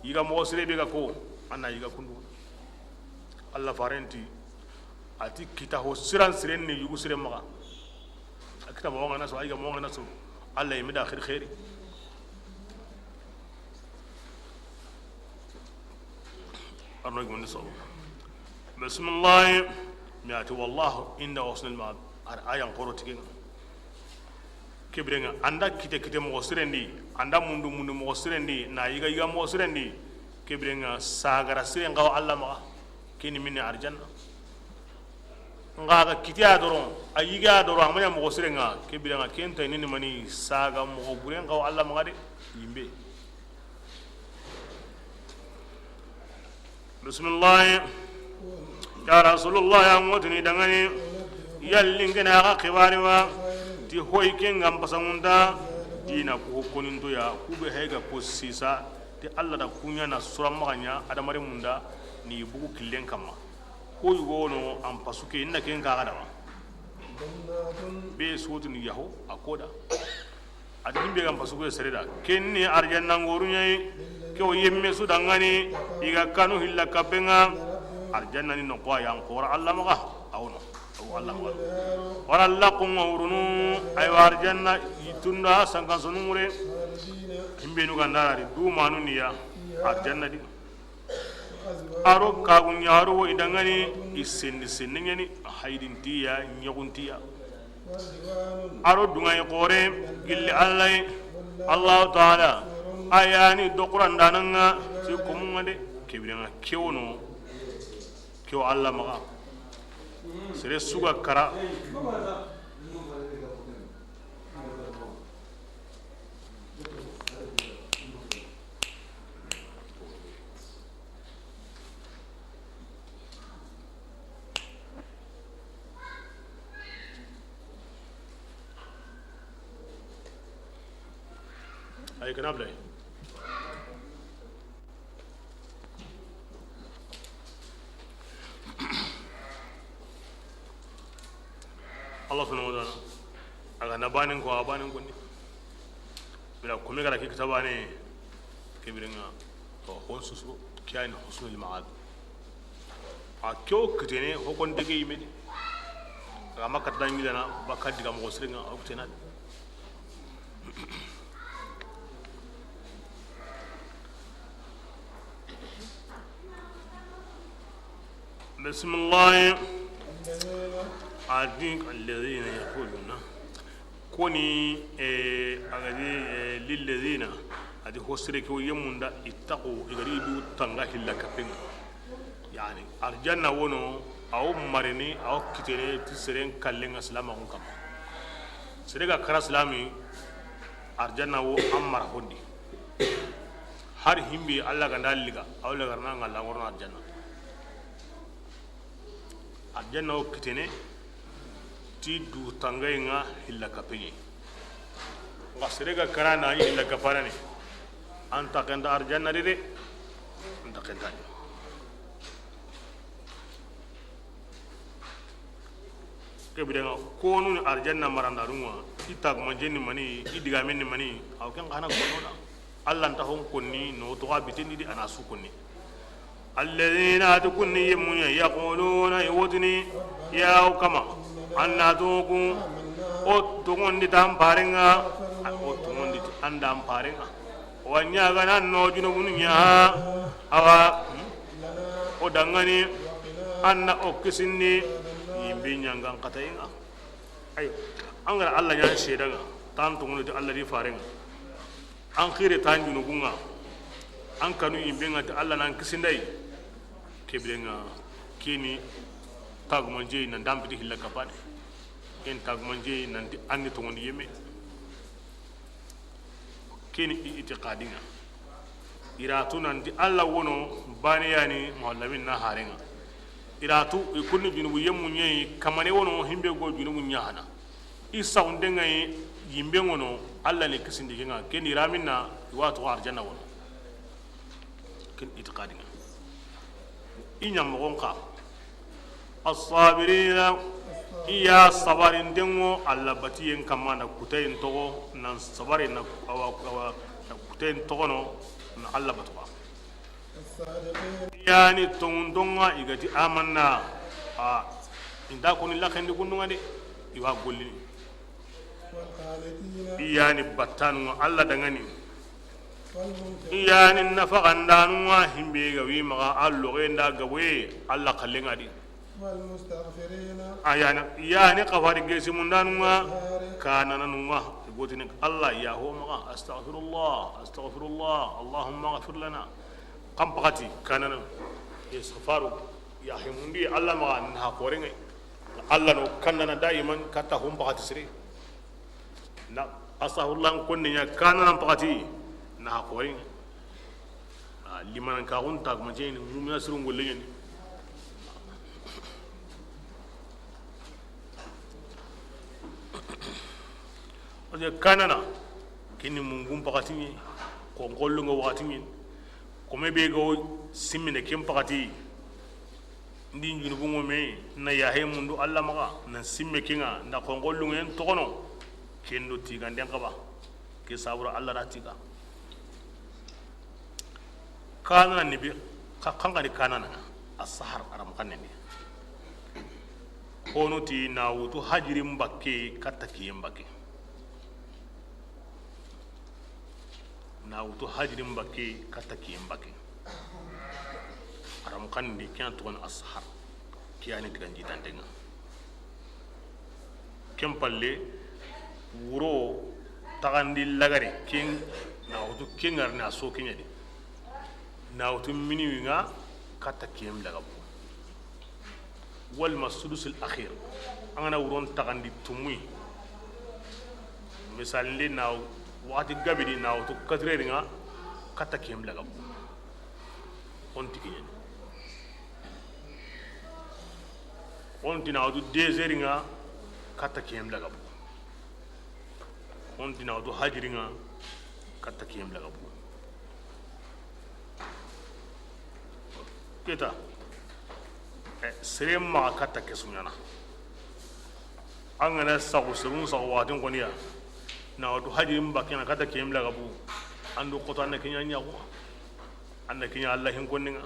yiga moxo sire be ga ko, a na yiga kundunŋa. Alla farenti, a ti kita ho siran siren ni yugu sire maxa. A kita moxo nga na so, a yiga moxo nga na so, Alla yimi da xiri xeeri. Arno gimandi so. Bismillah. Mi ati wallahu inda husnul ma'ab. Ar ayan koro tigen. Kebirenga an da kite kite moxo siren di, an da mundu mundu moxo siren di, na yiga yiga moxo siren di. Kebirenga sagara siren xawa Alla maxa. Keni minni arjanna. Nga ga kitiya doron, a yiga doron, a ma ɲa moxo sirenŋa, kebirenŋa ken tay nini mani saga moxo buren xawa Alla maxa de, yimbe. Bismillah. Ya Rasulullah, ya ŋotini dangani, yalli n kene axa xibari wa, ti hoy ken ga n pasanŋunda, dina ku ho koninto ya, ku be hayga ko sisa, ti Alla da kuɲa na sura maxa ɲa, adamare munda, ni bugu killen kamma. Ko yugo wono an pasu ke, inna ken kaxa dama. Be sotuni yaho a koda. Adi himbe gam pasu ke sereda. Ken ni arjanna ngoru ɲayi. Ke o yemme su dangani. I ga kanu hilla kapenga. Arjanna ni no kwa yan kora Alla maxa. Awno. Aw Alla maxa. Wara laqu ngorunu. Aywa arjanna itunda sankan sonu ŋure. Himbe nu gandari du manu niya. Arjanna di. Aro kagu ɲaro wo i dangani, i sendi sendi ɲani, haydintiya, ɲoguntiya. Aro dungayi xore gilli Alla yi, Allahu taala, a yani dokurandananga ti komunga de, kebirenga kewono, kewo Alla maxa. Sere suga kara. Kana bla. Allah subhanahu wa ta'ala, a ga na banen ko, a banen ko ni. Bila kome gara ki kitabane, ke birenga, to hon susu, kiyani husnul ma'ab. A ke wo kitene, ho kon dege yime de. A ga ma kata dangidana, baka diga moxo sirenga, o kitena de. Bisimilahi. A di alladhina yaquluna. Koni, eh, a ga di, eh, lilladhina. A di hosire ke wo yemunda ittaqu, i ga ri du tanga hilla kapenga. Yani, arjanna wono, a wo marini, a wo kitene, ti seren kallenga silamaxun kamma. Sere ga kara silami, arjanna wo an mara hondi. Har himbi Allah ganda liga, a wo lagarna nga langorno arjanna. Arjanna wo kitene, ti du tangaye nga hilla kapenye. Nga sere ga kara na ni hilla kapanane. An ta kenda arjanna de de. An ta kenda. Ke birenga konu ni arjanna marandarunga, i tagumanje ni mani, i digame ni mani, aw ken xana kono da. Allah nta hon konni no to ga bitendi di ana su konni. Alladhina, a ti kunni yemunya, yaquluna, i wotini, ya o kama, anna tuku, o tongondi tan parenga, o tongondi an dan parenga. Wa ɲagana no junubunu ɲa, awa, o dangani, anna o kisindi, yimbi ɲangan katayenga. Ayo, an gara Allah ɲa seedanga, tan tongondi ti Allah di farenga. An xire tan junubunga, an kanu yimbenga ti Allah nan kisindayi. Ke birenga, keni tagumanje nan dampiti hilla kapane. Ken tagumanje nanti anni tongondi yeme. Keni i itiqadinga. Iratu nanti Allah wono bane yani muhallamin na harenga. Iratu i kunni junubu yemu ɲeyi kamane wono himbe go junubu ɲahana. I saxundenga yi yimbe ŋono, Allah ni kisindi kenga, ken iraminna, i wa toxo arjanna wono. Ken itiqadinga. I ɲamoxon xa. Assabirina, i ya sabarindenŋo, Allah batiyen kamma na kutayen toxo, nan sabari na, awa, awa, na kutayen toxono, na Allah batuwa. Yani tonŋundonŋa i ga ti amanna, a inta koni laxendi gundunŋa de, i wa gollini. I yani battanunŋa Allah dangani. I yani nafaxandanunŋa himbe ga wi maxa a loxe nda gaboye Allah xallenŋa di. A yani, yani xafari gesimundanunŋa kanananunŋa. I gotini Allah ya ho maxa, astaghfirullah, astaghfirullah, Allahumma ghfir lana. Kan paxati kanana, istighfaru, ya hemundi Allah maxa na xorenŋe. Allah no kanana daiman kata hum paxati sire. Na astaghfirullah konne ɲa kanana paxati na xorenŋe. Limanan ka gunta kuma jeni mumina sirun golle ɲani. Parce que kanana kini mungun paxati ɲi, xonxollunga waxati ɲi, kome be ga wo simmine ken paxati, ndi junubunŋo me na yaxe mundu Allah maxa, na simme kenŋa, na xonxollunŋen toxono, ken do tiganden xaba, ke sabura Allah da tiga. Kanana ni bi, xa-, xanxani kanana, a sahar aram xanne ni. Xonu ti na wutu hajirin bakke katta kiyen bakke. Na wutu hajirin bakke katta kiyen bakke. Aram xanne di kiyan toxon a sahar. Kiyani digan jitantenŋa. Ken palle, wuro taxandi lagare, ken na wutu ken ŋarni a so keɲa de. Na wutu miniwi ŋa katta kem lagabu. Walma sudusul akhir. An gana wuron taxandi tumuyi. Misali nde na waxati gabidi na wutu quatre heures ŋa katta kem lagabu. Onti kiɲeni. Onti na wutu deux heures ŋa katta kem lagabu. Onti na wutu hajiri ŋa Katta kiyen bila ga bu. Keta, eh, sere maxa katta ke su ɲana. An ga na saxu, serun saxu waxatin xoni ya, na watu hajirin bakkena katta kiyen bila ga bu. An do xoto an na ke ɲa ɲaxu, an na ke ɲa Alla hin konninga,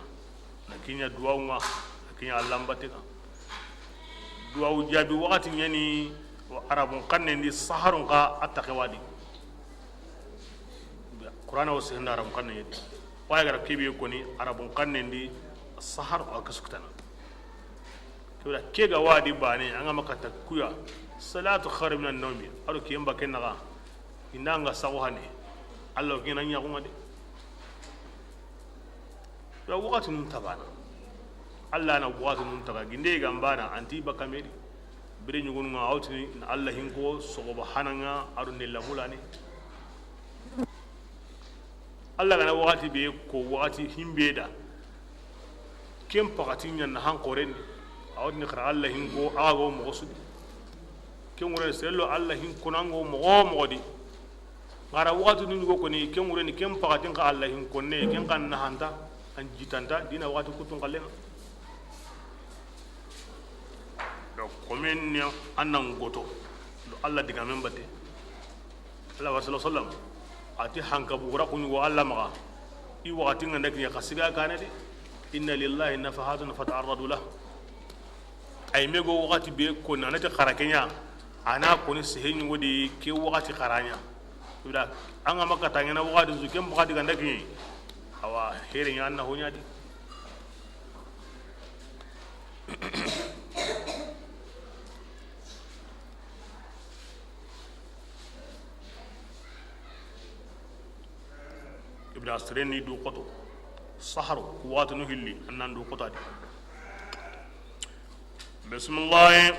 na ke ɲa duwawunga, na ke ɲa Alla n battenga. Duwawu jaabi waxati ɲani, wa Arabun xannen di, saharun xa a taxe wa di. Qur'ana wo sehenda Arabun xannen di. Wa ya gara kebe koni Arabun xannen di, sahar wa kasukutana. Kewla ke ga wa di bane, an ga ma katta kuya, salatu khairu minan nawmi, a do kiyen ba ken naxa, inda nga saxu hane, Alla wo kina ɲaxunga de. Yo, waxati nun tabana. Alla na waxati nun taga, ginde ga n bana, anti baka meri. Bire ɲugununga, awtini na Alla hin ko, soxoba hananga, a do nella mulane. Alla ga na waxati be ko, waxati himbe da. Ken paxati ɲa na han xoren di. Awtini xara Alla hin ko, a ga wo moxo su di. Ken ŋure sello Alla hin ko na nga wo moxo moxo di. Xara waxati nu ɲugo koni, ken ŋureni, ken paxatin xa Alla hin konne, ken xa nahanta, an jitanta, dina waxati kutun xallenga. Donc, komen ni an nan goto, do Alla digamen batte. Alla wa sallallahu alaihi wasallam, a ti hanka bugura ku ɲugo Alla maxa, i waxati nga nda kiɲe xa siga kane de, inna lillahi nafahatun fata'arradu lah. Ay me go waxati be ko nanati xara ke ɲa, a na koni sehe ɲugo di ke waxati xara ɲa. Ida an ga ma katta ɲana waxati su, ken waxati ga nda kiɲe, awa, here ɲa na ho ɲa di. Ibn Asirin ni du xoto, saharu, ku waxatinu hilli, an nan du xotadi. Bisimilahi.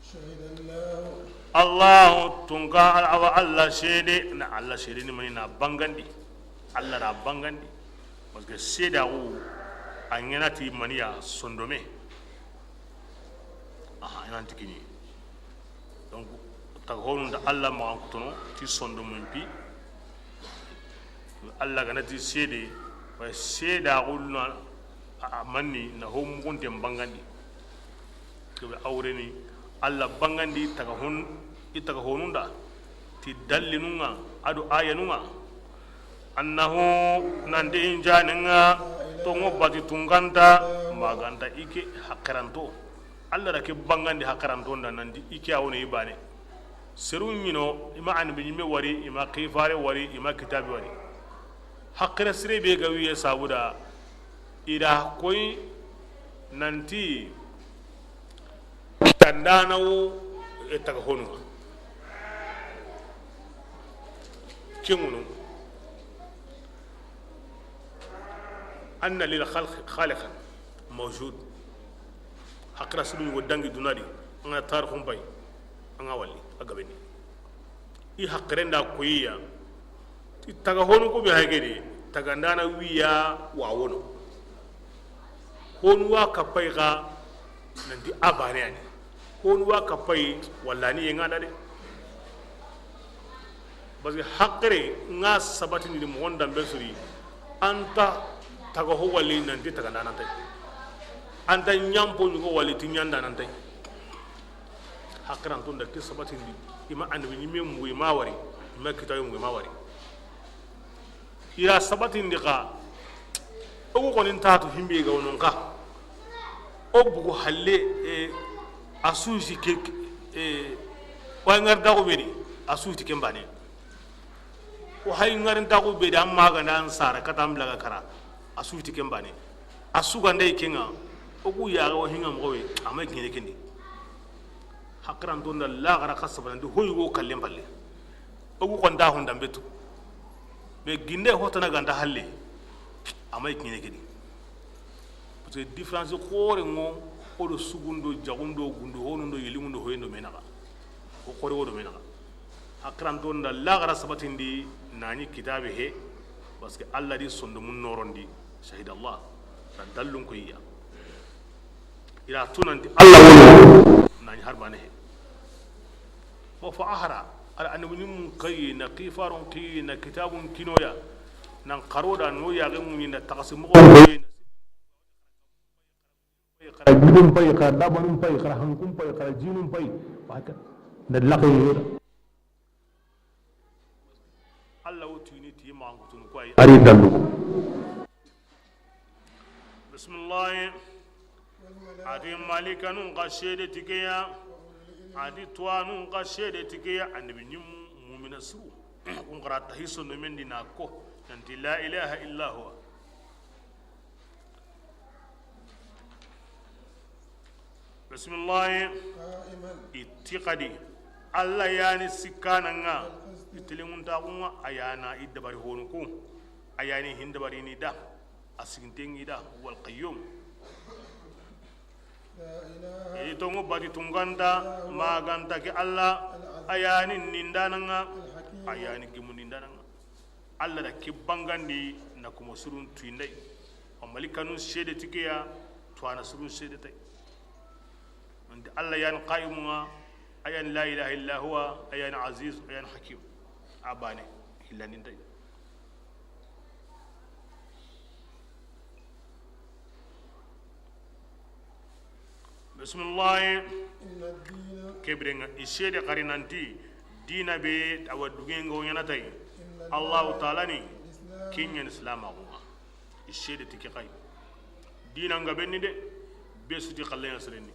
شهد الله. Allahu tunka, awa Alla seede, na Alla seede ni mani na bangandi, Alla na bangandi, parce que seedaxu a ɲanati maniya sondome. Aha, i nanti kiɲi. Donc, taga honu nda Alla maxan kutono ti sondomun pi. Alla ga na ti seede, way seedaxu na a manni na ho muxunten bangandi. Kebe awreni Alla bangandi taga hon, i taga honu nda ti dallinunga a do ayanunga. Annahu, nanti in janenga tongo bati tunganta, maganta ike haqiranto. Alla da ke bangandi haqiranto nda nanti ike a woni i bane. Seru ɲino, i ma annabi ɲimme wari, i ma xifare wari, i ma kitabi wari. Haqira sire be ga wiye sabuda, i da koy nanti tandana wo e taga honu. Kengunu. Anna lil khalqi khaliqan mawjud. Haqira sunu wo dangi dunadi, an ga tarixun bay, an ga wali a gabeni. I haqirenda koyiya. I taga honu ko be hagede, taga ndana wiya wa wono. Honu wa kapay ga nanti abane ani. Honu wa kapay walla ni yenga da de. Parce que haqire nga sabatini di moxon dambe suri, anta taga ho wali nanti taga ndana tay. Anta ɲampo ɲugo wali ti ɲanda nan tay. Haqiranto nda ke sabatindi, i ma annabi ɲimme mugu i ma wari, i ma kitabe mugu i ma wari. I ra sabatindi xa, o ku xoni ntatu himbe ga wonon xa. O bugu halle, e, a susi ke, e, wa ngar dago bedi, a suti ken bane. O hay ngarintaxu be da, amma ga na an sara kata an blaga kara, a suti ken bane. A sugandey kenga, o ku yaga o hinga moxo we, a may kiɲene kendi. Haqiranto nda laxara xa sabanandi hoyi wo kallen palle. O ku xonta honda mbetu. Be ginde hotana ganta halle, a may kiɲene kendi. Parce que différence xoore ŋo, o do sugundo, jagundo, gundo, honundo, yelimundo, hoyendo menaxa. O xoore wo do menaxa. Haqiranto nda laxara sabatindi, nani kitabe he, parce que Alla di sondomun norondi, shahida Allah, na dallun ko iya. Ila tunanti Alla wono, nani harbane he. Bon, fa ahara, Ar annabi ñimmun kayi, na kifarun kiyi, na kitabun kinoya, nan xaro da no yaxe muñi, na taxasi moxo koyi, na xara gidun pay, xara dabanun pay, xara hankun pay, xara jinun pay, waka na laxe yoda. Allah wo tini ti maxankutunu ko ay ari dallu. Bismillahi. Ati malikanun ka sede tikeya. Ati tuwanun ka sede tikeya. Annabi ñimmu mumina suru. Kun xara tahi sonno men di na ko nanti la ilaha illa huwa. Bisimilahi. Iti xadi. Alla yani sikkananga. Itelenguntaxunga a yana i dabari honuku. A yani hin dabarini da. A sigintengi da. Wal qayyum. Iti tongu bati tunganta maganta ke Alla. A yani nindananga. A yani gimundindananga. Alla da ke bangandi na kuma surun tuyindai. A malikanu sede tikeya. Tuwana surun sede tay. Anti Alla yani qaimunga. A yani la ilaha illa huwa. A yani aziz, a yani hakim. A bane hillandintay. Bisimilahi. Kebirenga i sede xari nanti dina be awa dugenga wo ñanatay. Allahu taala ni. Keñani silamaxunga. I sede ti ke xay. Dina nga benni de. Be suti xalleya sirenni.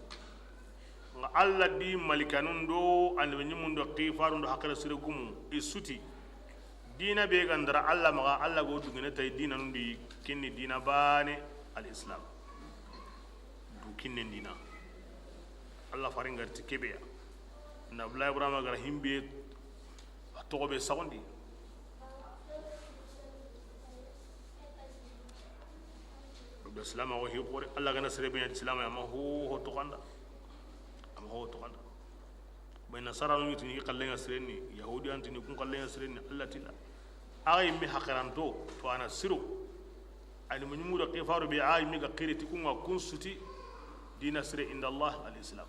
Nga Alla di malikanun do annabi ñimmun do xifarun do hakkara sire gumu i suti. Dina be gandara Alla maxa Alla go dugene tay dina nundi kinni dina bane. Al islam. Du kinnen dina. Alla faren garti kebeya. Nabila ibrahima gara himbe. A toxo be saxondi. Be silama xo hi xore Alla gana sere be ña silama ama ho ho toxanda. Ama ho toxanda. Bay nasara nu tini kallenga sirenni, yahudi antini kun kallenga sirenni. Alla tilla. Ay mi hakaranto to ana siro. Ani muñumura xifaru be ay mi ga xiriti kunga kun suti. Dina sire inda Allah al islam.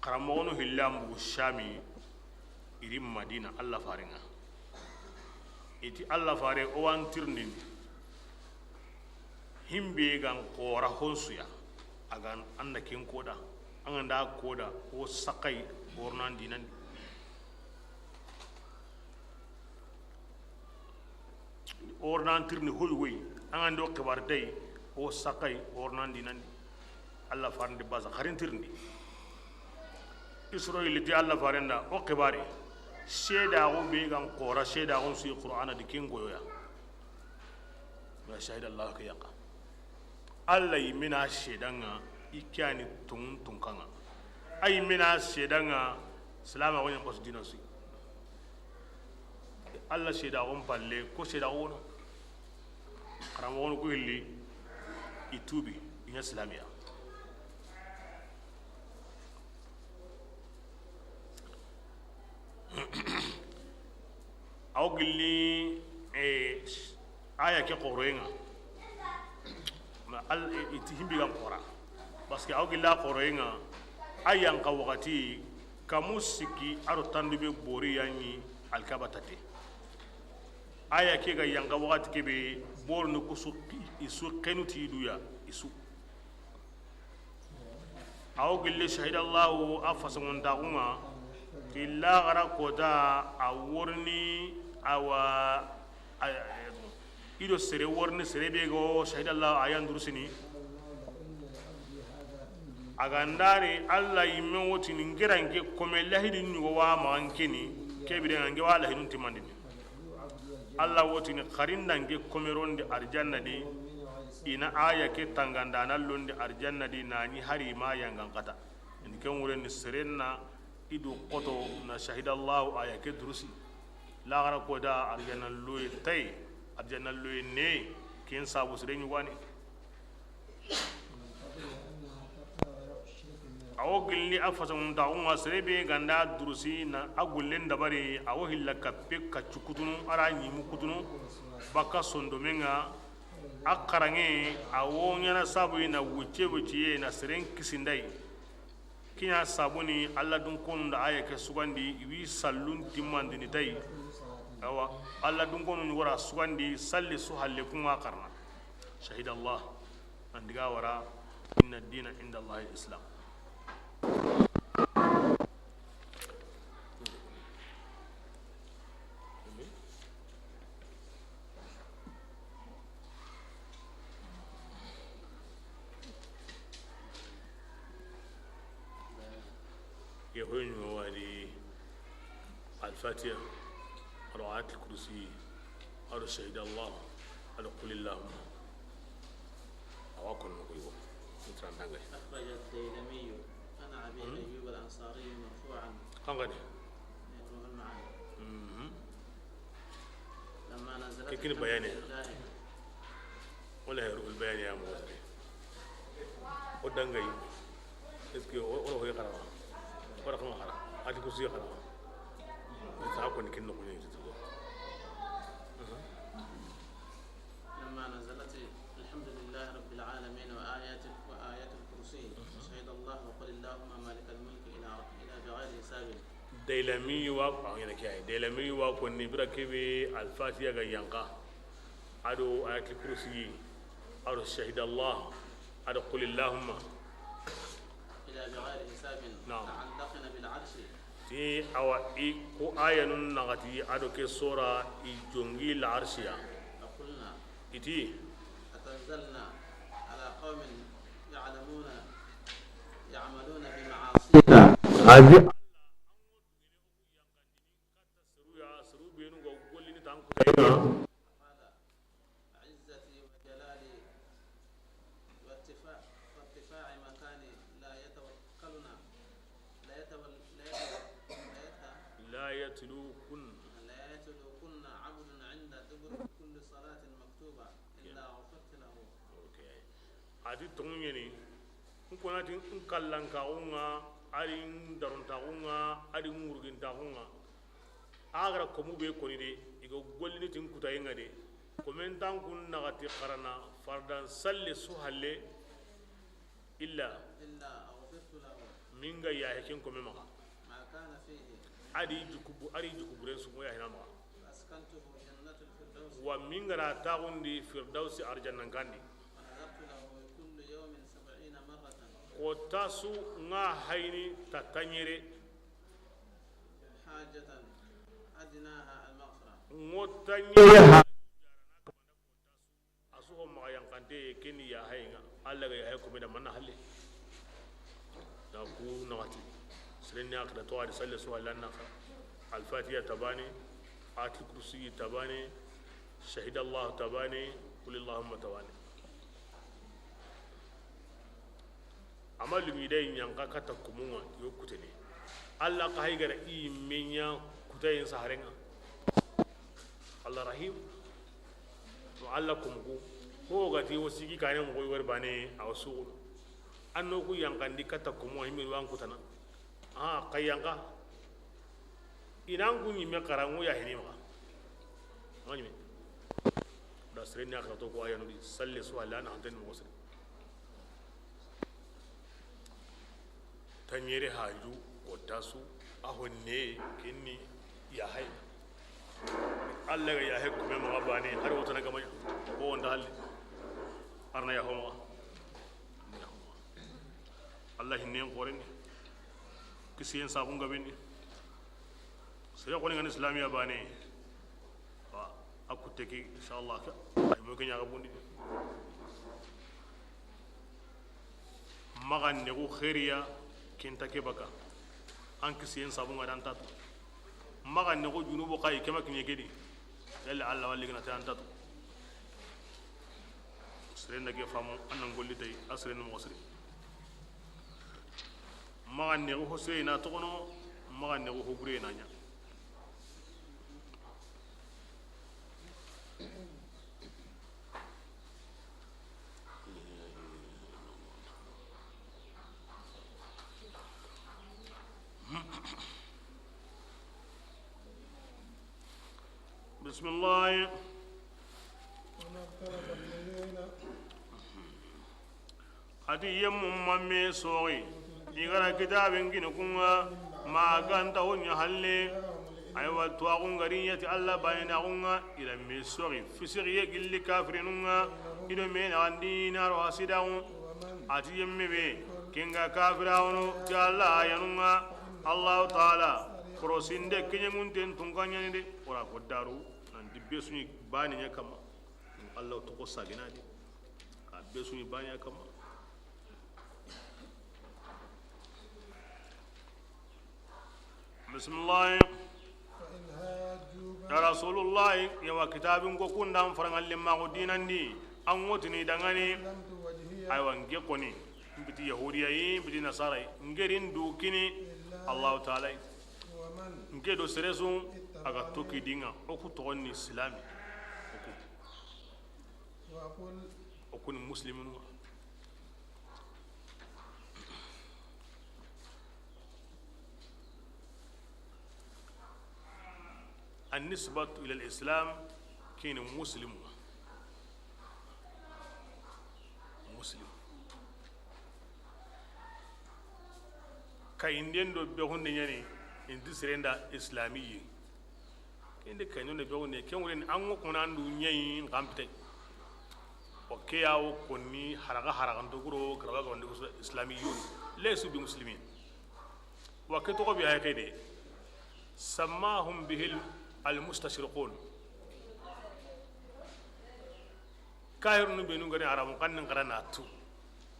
Xaramoxonu hillan bugu Shami. Iri Madina Alla farenga. Iti Alla fare o wan tirndini. Himbe gan xora honsuya. A gan anda ken koda. An ganda koda o sakai bornan dinandi. Ornan tirni hoy woy. An ganda o xibar tay o sakai ornan dinandi. Alla farandi basa xarin tirndi. Israyil ti Alla farenda o xibari. Sedaxu be gan xora sedaxun si qur'ana di ken goyoya. Ma shahida Allah ke yaqa. Alla yimina sedanga. I kani tun tunkanga. Ay mina sedanga. Salama wonya bas dina si. Alla sedaxun palle ko sedaxu wono. Xaramoxonu ku hilli. I tubi i ña silamiya. Aw gilli. Aya ke xoroyenga. Ma al iti himbi gan xora. Parce que aw gilla xoroyenga. Ayan ka waxati kamu sikki aro tandu be bori yani. Alkaba tate. Aya ke ga yanka waxati kebe. Borni kusu. Isu xenu ti duya. Isu. Aw gilli shahida Allahu a fasongontaxunga. Ti laxara kota a worni. Awa. Ido sere worni sere be go shahida Allahu a yan durusini. A gandari Alla yimme wotini ngeranke kome lahidi ñugo wa maxankeni. Kebire nge wa lahidun timandini. Alla wotini xarindanke komerondi arjanna di. Ina aya ke tanganda na londi arjanna di nani hari ma yangan kata. Ni ken wuren ni serenna. Idu xoto na shahida Allahu aya ke durusi. Laxara ko da arjanna loye tay. Arjanna loye ne. Ken sabu sere ñugani. A wo gilli a fasanŋuntaxun ŋa, sere be ga nda durusi na a gullen dabari, a wo hilla kappe kaccu kutunu, a ra ɲimu kutunu, baka sondomen ŋa, a xaranŋe, a wo ɲaana sabu yi na wucce wucciye na seren kisindayi. Kiɲa sabuni Alla dunkonu nda a ya ke sugandi, i wi sallun timmandini tayi. Awa, Alla dunkonu ɲi wara sugandi, salli su halle kun ŋa xarana. Shahida Allah. An diga wara, inna dina inda Allahi islam. Ke hoyno wari Alfatiha, a do Ayatul Kursi, a do Shahida Allah, a do Qul Illahumma. Awa kono ko yo. Ni tran dangay. أخرج الديلمي عن أبي أيوب الأنصاري مرفوعا. Kan gani. Ruhul Ma'ani. Mhm. لما نزلت Ke kini bayani. الحمد لله. Wala ya Ruhul Bayani ya mo. O dangay. Est-ce que o, o hoy xara? O ra xama xara. Ayatul Kursi xara. Sa ko ni kin no ko ni to. لما نزلت الحمد لله رب العالمين وآيات، وآيات الكرسي، شهد الله وقل اللهم مالك الملك إلى، إلى بغير حساب. Daylami wa ko, a ɲaana ke yi. Daylami wa ko ni bira ke be Alfatiha ga yanqa. A do Ayatul Kursi, a do Shahida Allah, a do Qul Illahumma. إلى بغير حساب. Naam. تعلقن بالعرش. Ti awa i ku ayanun naxati a do ke sora i jongi la arshiya. فقلنا. I ti. أتنزلن على قوم يعلمون، يعملون بمعاصينا. A di. Seru ya, seru benu ga gollini tan kutayina. فقال: عزتي وجلالي وارتفاع، وارتفاع مكاني لا يتوكلن، لا يتول-، لا يتول-، لا يت-، لا يتلوكن. لا يتلوكن عبد عند دبر كل صلاة مكتوبة إلا غفرت له. Okay. A ti tonŋu ɲeni, n konati n kallankaxun ŋa, a di n darontaxun ŋa, a di n wurgintaxun ŋa. A ga ra komu be koni de, i ga gollini ti n kutayen ŋa de. Komen tan kun naxati xarana fardan salle su halle, illa. إلا غفرت له. Min ga yaxe ken kome maxa. ما كان فيه. A di jukubu, a di jukuburen su mo yaxina maxa. وأسكنته جنة الفردوس. Wa min ga ra taxundi Firdausi arjannan kandi. ونذرت له كل يوم سبعين مرة. Koota su ŋa hayini ta taɲere. حاجة أدناها المغفرة. Ŋo taɲere ha. A su ho maxa yanqante, ken ni yaxayen ŋa, Alla ga yaxaye kome da manna halle. Da ku naxati. Seren ni a xara to a di salle su halle an na xara. Alfatiha ta baane, Ayatul Kursi ta baane, Shahida Allah ta baane, Qul Illahumma ta baane. Ama lumi day ɲanka kata kumunŋa yo kutene. Alla ka hay gara i menya kutayen saharenŋa. Alla Rahim. To Alla kumugu. Ko gati wo sigi kane mo koy wari bane aw suxunu. Anno ku yankandi kata kumu himmi wan kutana. A ka yanka. I nan ku ɲimme xara ŋo yaxini maxa. Ŋo ɲimme. Da sere ni a xara to ko ayanu di salle su halle a na hanten moxo sere. Taɲere haju koota su a honne ken ni yaxay. Alla ga yaxay kume maxa bane hari wotana gamaya ko wonta halle. Arna yaxo maxa. Alla hinnen xoreni. Kisiyen sabun gabeni. Sere xoni ngani islamiya bane. Wa a kutte ke inshallah ke ay mo ke ɲaga bundi. Maxa nexu xeeriya kenta ke baka. An kisiyen sabun ga dan tatu. Maxa nexu junubu xay kema kiɲe ke di. Yalla Alla walli gana ta an tatu. Seren da ke famu an nan golli tay a seren mo sere. Maxa nexu ho sire na toxono, maxa nexu ho bure na ɲa. Bisimilahi. A ti yemmu mamme soxi, i ga ra kitaben kini kun ŋa, ma ganta wo ɲa halle. Aywa, tuwaxun ga ri ɲa ti Alla banenaxun ŋa, i ra me soxi fisixiye gilli kafirinun ŋa, i do me naxandi na ro hasidaxu. A ti yemme be, ken ga kafiraxunu ti Alla ayanun ŋa, Allahu taala korosinde keɲeŋunten tunka ɲani de. Wora ko daru, nanti be su ɲi bane ɲa kamma. Alla toxo sagina de. A be su ɲi bane ɲa kamma. Bisimilahi. Ya Rasulullahi, yawa kitabin ko kundan farangalli maxo dinandi, an wotini dangani. Aywa, nke koni, n biti yahudiya yi, n biti nasara yi, n gerin du kini Allahu taala yi. Nke do seresu a ga toki dinga, o ku toxon ni silami. O ku, o ku ni musliminu. An nisbatu ila al islam, kini muslimu. Muslim. Kayinden do be hunde ɲani, inti serenda islamiyi. Kende kayinden do be hunde, ken wuren an ŋo kona ndu ɲayi n kampite. O ke ya wo konni haraga haraga ndo guro garaba guro ndo islamiyun. Laysu bi muslimin. Wa ke toxo be ay kede. Sammahum bihi al mustashriqun. Kahirunu benu gani Arabu xannen xarana tu,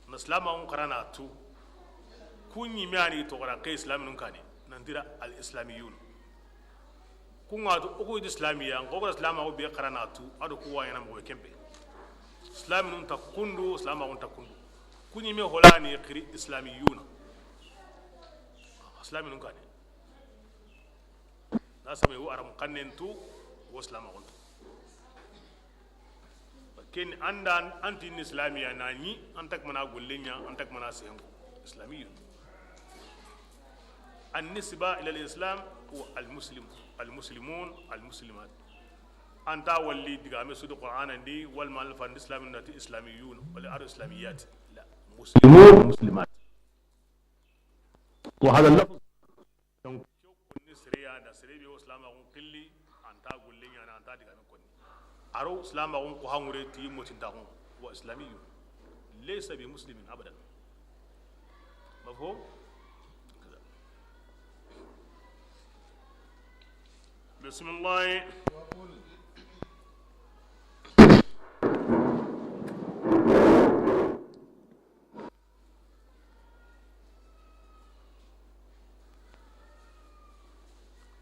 na silamaxun xarana tu. Ku ɲi me ani toxora ke islaminun kani, nantira al islamiyun. Ku ŋa tu o ku islamiya, n ko silamaxu be xarana tu, a do ku wa ɲana moxo kempe. Islaminun ta kundu, silamaxun ta kundu. Ku ɲi me holani xiri islamiyuna. Islaminun kani. Na same wo Arabu xannen tu, wo silamaxun tu. Ken anda anti ni islamiya na ɲi, an tak mana gollen ɲa, an tak mana sehengo. Islamiyun. An nisba ila al islam wa al muslim, al muslimun, al muslimat. Anta walli diga me sudu Qur'ana ndi, wal malfan islamiyun nati islamiyun, wal ar islamiyat. La. Muslimun, muslimat. Wa hada al lafz. Donc, ke konni sere ya da sere be wo silamaxun xilli, anta golle ɲana, anta digame konni. A ro silamaxun ko hangure ti motintaxun, wa islamiyun. Laysa bi muslimin abadan. Mafhum? Bismillah.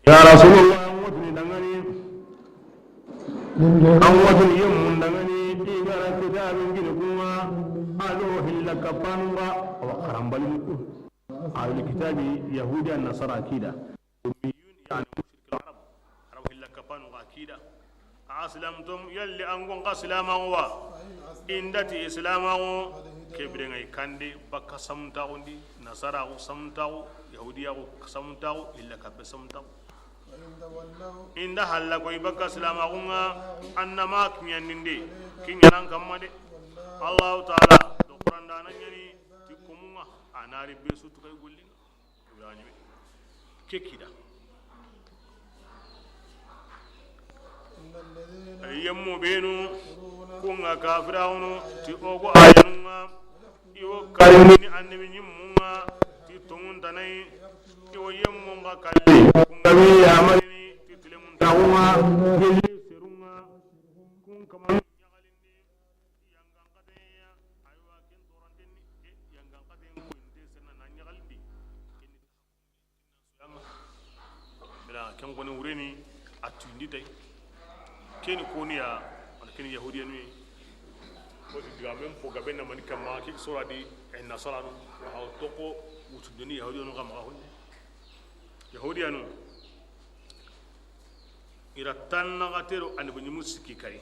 Ya Rasulullah, an wotini dangani, an wotini yemmun dangani, i ga ra kitabin kini kun ŋa, a do hilla kappanun ŋa, awa xaranbalin ku. Ahlul kitabi, Yahudi, Nasara, kida. Ummiyun, yani mushrik al-Arab. Arab hilla kapanu ga kida. A aslamtum, yalli an gon ka silamaxu wa? Inda ti silamaxu, ke bire ŋa i kande bakka samuntaxundi, nasaraxu samuntaxu, yahudiyaxu samuntaxu, hilla kappe samuntaxu. Inda halla koy bakka silamaxu ŋa, annama kiɲandinde, kiɲanan kamma de. Allahu taala do Qur'an da na ɲani ti komun ŋa, a na ri be su tukay golli ŋa. Ibrahima ke kida. Ay yemmu benu kun ŋa kafiraxunu ti ogo ayanun ŋa. I wo karindini annabi ɲimmun ŋa ti tonŋuntanay. I wo yemmun ŋa kalli kun ŋa me yamarini ti tilemuntaxun ŋa. Gelli serun ŋa kun kamanu ɲaxalindi. Yangan xateya, aywa, ken torantenni, ke yangan xaten koyinte senna na ɲaxalindi. Ken ni ta haqqun ni tinna soyanga. Bila ken koni wureni a tuyindi tay. Keni koniya, wala keni yahudiyanu ye. Woti diga men po gabe na mani kamma, ki soradi ay nasaranu, wa haw toko wutudeni yahudiyanu kamma honne. Yahudiyanu, i ra tannaxate do annabi ɲimu sikki kari.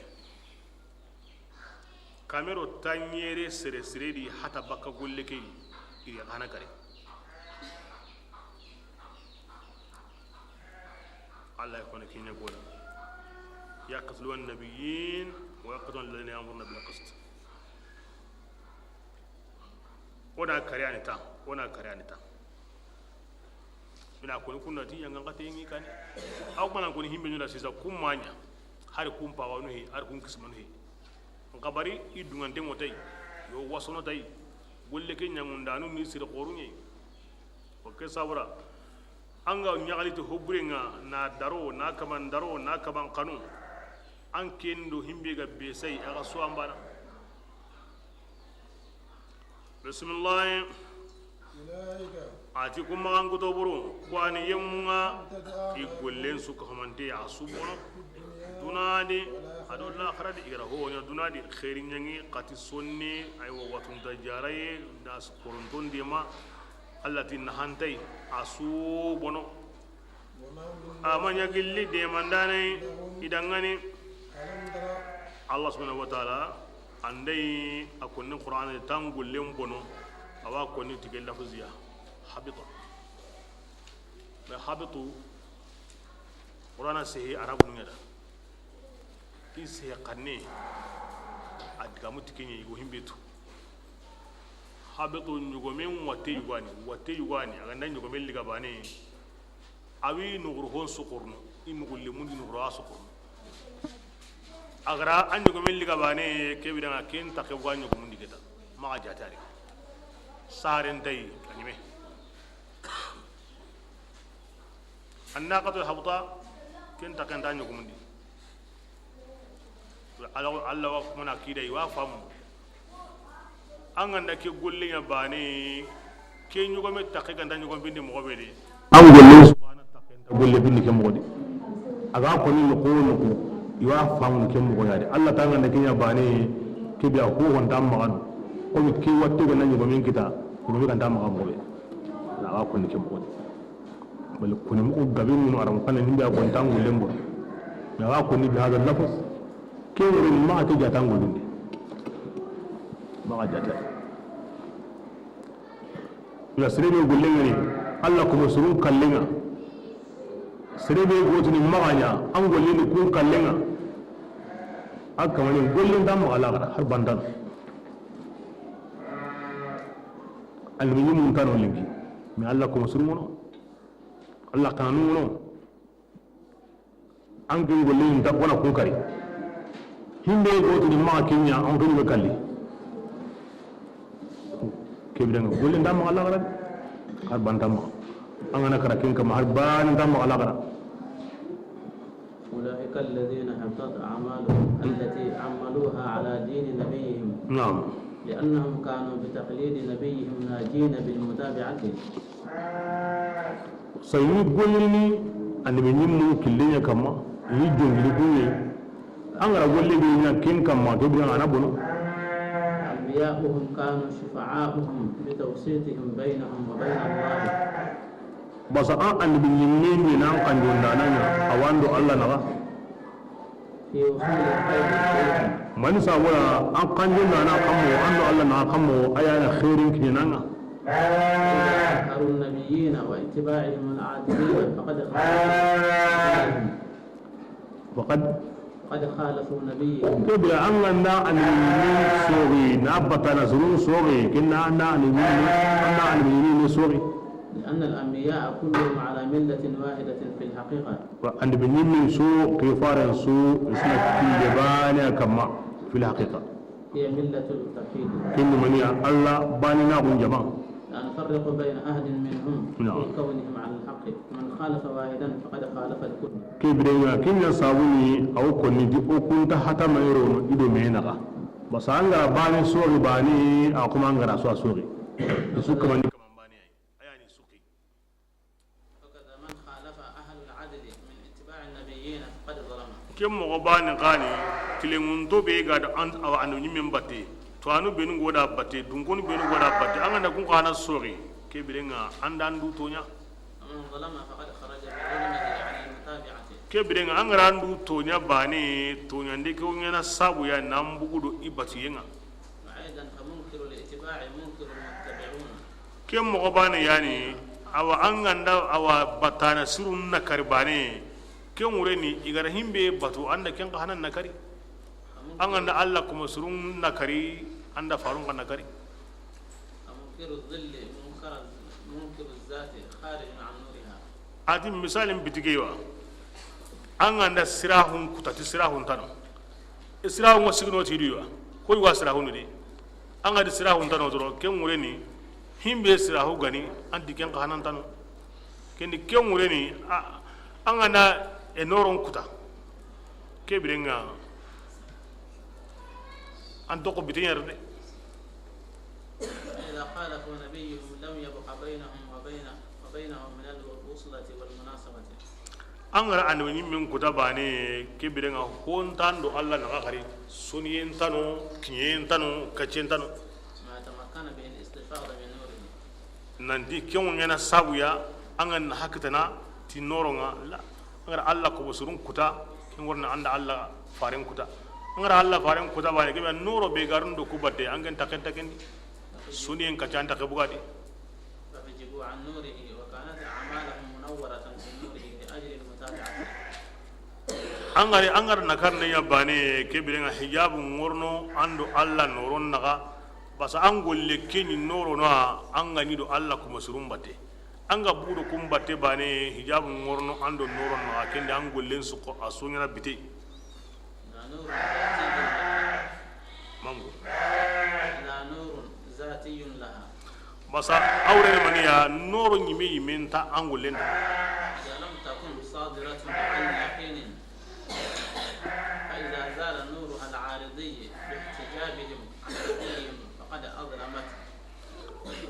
Kamero tanɲere sere sere di hata bakka golle ke, i ri xana kari. Allah kono kiɲe goda. يقتلون النبيين ويقتلون الذين يأمرون بالقسط. O na kari a ni ta, o na kari a ni ta. I na koni kunna ti yanga ngate ngi kani. Aw kana koni himbe nyula sisa kumanya. Hari kum pawanu he, hari kum kismanu he. Nkabari i dungante ngotay. Yo wasono tay. Golle ke nyangundanu ni sir qorunye. O ke sabura. An ga ɲaxaliti hoburenŋa na daro, na kaman daro, na kaman xanu. An ken do himbe ga be say, a ga so an bana. Bisimilahi. A ti ku maxan kutoburu, ku ani yemmunŋa, i gollen su ka xamante a su bono. Dunadi, a do laxaradi, i gara hoña dunadi, xeeri ñaŋi, xati sonne, aywa, watunta jaraye, da su koronton dema, Allah ti nahantay, a su bono. A ma ña gilli demandane i danŋani. Allah subhanahu wa ta'ala, andey a konni Qur'ana tan gollen bono, a wa konni tige lafziya, habita. Mais habitu, Qur'ana sehe arabu ŋeda. I sehe xanne, a digamu ti ke ñe, i go himbe tu. Habitu ñogomen watte yugani, watte yugani, a ga nda ñogomen liga bane, a wi nuxuru hon suxurnu, i nuxu lemundi nuxuru a suxurnu. A gara a ñogomen liga bane, ke bire ŋa ken taxe wa ñogomundi geta, maxa jatari. Saren tay, a ñime. Annaqatul habta, ken taxe nta ñogomundi. Allah, Allah wa kuma na kida i wa famu. An ga nda ke golle ña bane, ke ñogome taxe ga nda ñogom bindi moxo be de. An golle subhana taxe nta golle bindi ke moxo de. A ga koni noxo noxo, i wa famu ke moxo ya de. Allah ta ga nda ke ña bane, ke biya ko honta maxanu. Ko mi ke watte ga nda ñogomen kita, ñogome ga nta maxa moxo be. A ga koni ke moxo de. Bal koni moxo gabe ŋunu aram xane nimbe a gonta ngollen bo. Na wa koni bi hada lafz. Ke wori maxa ke jata ngollunde. Maxa jata. Ya sere be gollen ŋa ni, Allah ko surun kallen ŋa. Sere be gotini maxa ña, an gollen ni kun kallen ŋa. A kamani gollen da maxa laxara, har bandan. Almuñimun tano linki. Mais Allah ko surun ŋono. Allah kananu ŋono. An ken golle nta kona kun kari. Himbe go to ni maxa ke ña, an ken be kalli. Ke bire ŋa golle nta maxa laxara. Har banta maxa. An ga na kara ken kama har banta maxa laxara. أولئك الذين حبطت أعمالهم التي عملوها على دين نبيهم. نعم. لأنهم كانوا بتقليد نبيهم ناجين بالمتابعة. Sayi gollini annabi ñimmu killen ña kamma, yi jongiri kuye. An ga ra golle be ña ken kamma, ke bire ŋa a na bono. أنبياؤهم كانوا شفعاؤهم بتوسيطهم بينهم وبين الله. Basa an annabi ñimme ni nan kanjon dana ña, a wa an do Allah naxa. في وصول الخير إليهم. Mani sabura an kanjon dana kammo, an do Allah naxa kammo, a ya na xeerin kiñe nan ŋa. إذا ذكروا النبيين واتباعهم العادلين فقد خالفوا نبيهم. فقد. فقد خالفوا نبيهم. Ke bire an ga nda annabi ñimmen soxi, na batana surun soxi, ken na an da annabi ñimmen, an da annabi ñimmen soxi. لأن الأنبياء كلهم على ملة واحدة في الحقيقة. Wa annabi ñimmen su, ke faren su, i su na kille bane kamma, في الحقيقة. هي ملة التوحيد. Ken ni maniya Allah bane na gun jama. لا نفرق بين أحد منهم. نعم. في كونهم على الحق. من خالف واحدا فقد خالف الكل. Ke bire ŋa, ken ña sabuni, a wo konni di o kunta hata mayrono i do me naxa. Basa an ga ra bane soxi bane, a kuma an ga ra so a soxi. Su kamani kaman bane ay. Ayani suki. وكذا من خالف أهل العدل من اتباع النبيين فقد ظلم. Ken moxo bane xani, kilenŋunto be ga da an, awa annabi ñimmen batte. To anu benu go da batte, dunkonu benu go da batte. An ga na kun xana soxi, ke bire ŋa an da an du toña. ومن ظلم فقد خرج بظلمه عن المتابعة. Ke bire ŋa an ga ra an du toña bane, toñande ke wo ñana sabu ya nan bugu do i batiye ŋa. وأيضا فمنكر الاتباع منكر المتبعون. Ken moxo bane yani, awa an ga nda awa batana sirun na kari bane, Ken wure ni, i ga ra himbe batu, an da ken xa hanan na kari. An ga nda Alla kuma surun na kari, an da farun xa na kari. A ti misalin bitige wa. An ga nda sirahun kuta ti sirahun tano. Sirahun wa sigino ti du wa. Ko wa sirahun de. An ga di sirahun tano doro, ken wure ni, himbe sirahu gani, an di ken xa hanan tano. Ken di ken wure ni, a, an ga na e noron kuta. Ke birenga, an to ko biten yar de. فإذا خالفوا نبيهم لم يبق بينهم وبين، وبينهم من الوصلة والمناسبة. An ga ra annabi ɲimmen kuta bane, ke birenga hontando Alla na xari, soniyen tano, kiɲen tano, kaccen tano. ما تمكن به الاستفاضة من نوره. Nanti ken ŋo ɲana sabuya, an ga na hakitana ti noronga la. An ga ra Alla ko bosurun kuta, ken worna an da Alla faren kuta. An ga ra Alla faren kuta bane, ke be noro be garun do ku batte, an ga nta ken ta ken di. Soniyen kacce an ta ke bugadi. فحجبوا عن نوره وكانت أعمالهم منورة في نوره لأجل المتابعة. An ga ri, an ga ra na karne ya bane, ke birenga hijabu ŋorno an do Alla noron naxa, basa an golle keni noro na, an ga ni do Alla kuma surun batte. An ga budo kun batte bane, hijabu ŋorno an do noron naxa, ken di an gollen su ko a soɲana bite. لا نور ذاتي لها. Mango. لا نور ذاتي لها. Basa awre ne maniya noro ɲime yimen ta an gollen da. إذا لم تكن صادرة عن يقين. فإذا زال نورها العارضي باحتجابهم عن نبيهم فقد أظلمت.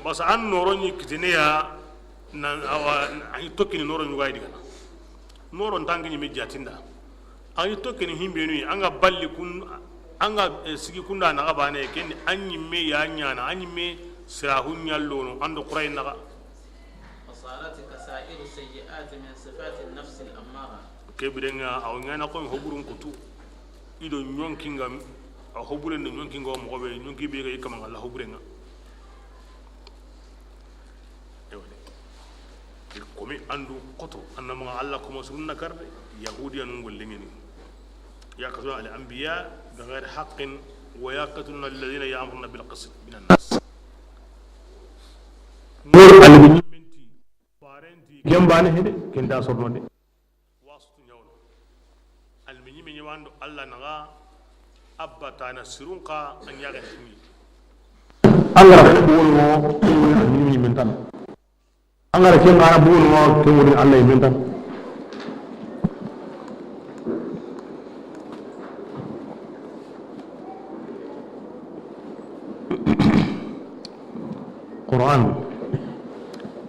Basa an noro ɲi kitiniya na awa, an yi tokkini noro ɲugayi digana. Noro ntangi ɲime jatinda. An yi tokkini himbenu, an ga balli kun, an ga, eh, sigi kunda naxa bane, ken an ɲimme ya ɲana, an ɲimme sirahu ɲallono, an do Qurayna naxa. وصارت كسائر السيئات من صفات النفس الأمارة. Ke birenga, aw ɲana ko hoburun kutu. I do ɲonkinga, a hoburen do ɲonkinga mo be, ɲonki be ga i kama Alla hoburenga. Ewa de. Komi andu koto, an na maxa Alla kuma sunna karde, Yahudiyanun golle ŋeni. يقتلون الأنبياء بغير حق ويقتلون الذين يأمرون بالقسط من الناس. Nor albi ɲimmen ti, faren ti, ken bane hede, ken da sorno de. Wasutu ɲawno. Almiɲime ɲawando Alla naxa, abba tana sirun xa, an ɲaxen tini. An ga ra ken bono, ken woni almiɲime ɲimen tano. An ga ra ken xa na bono, ken woni Alla yimen tano. Qur'an,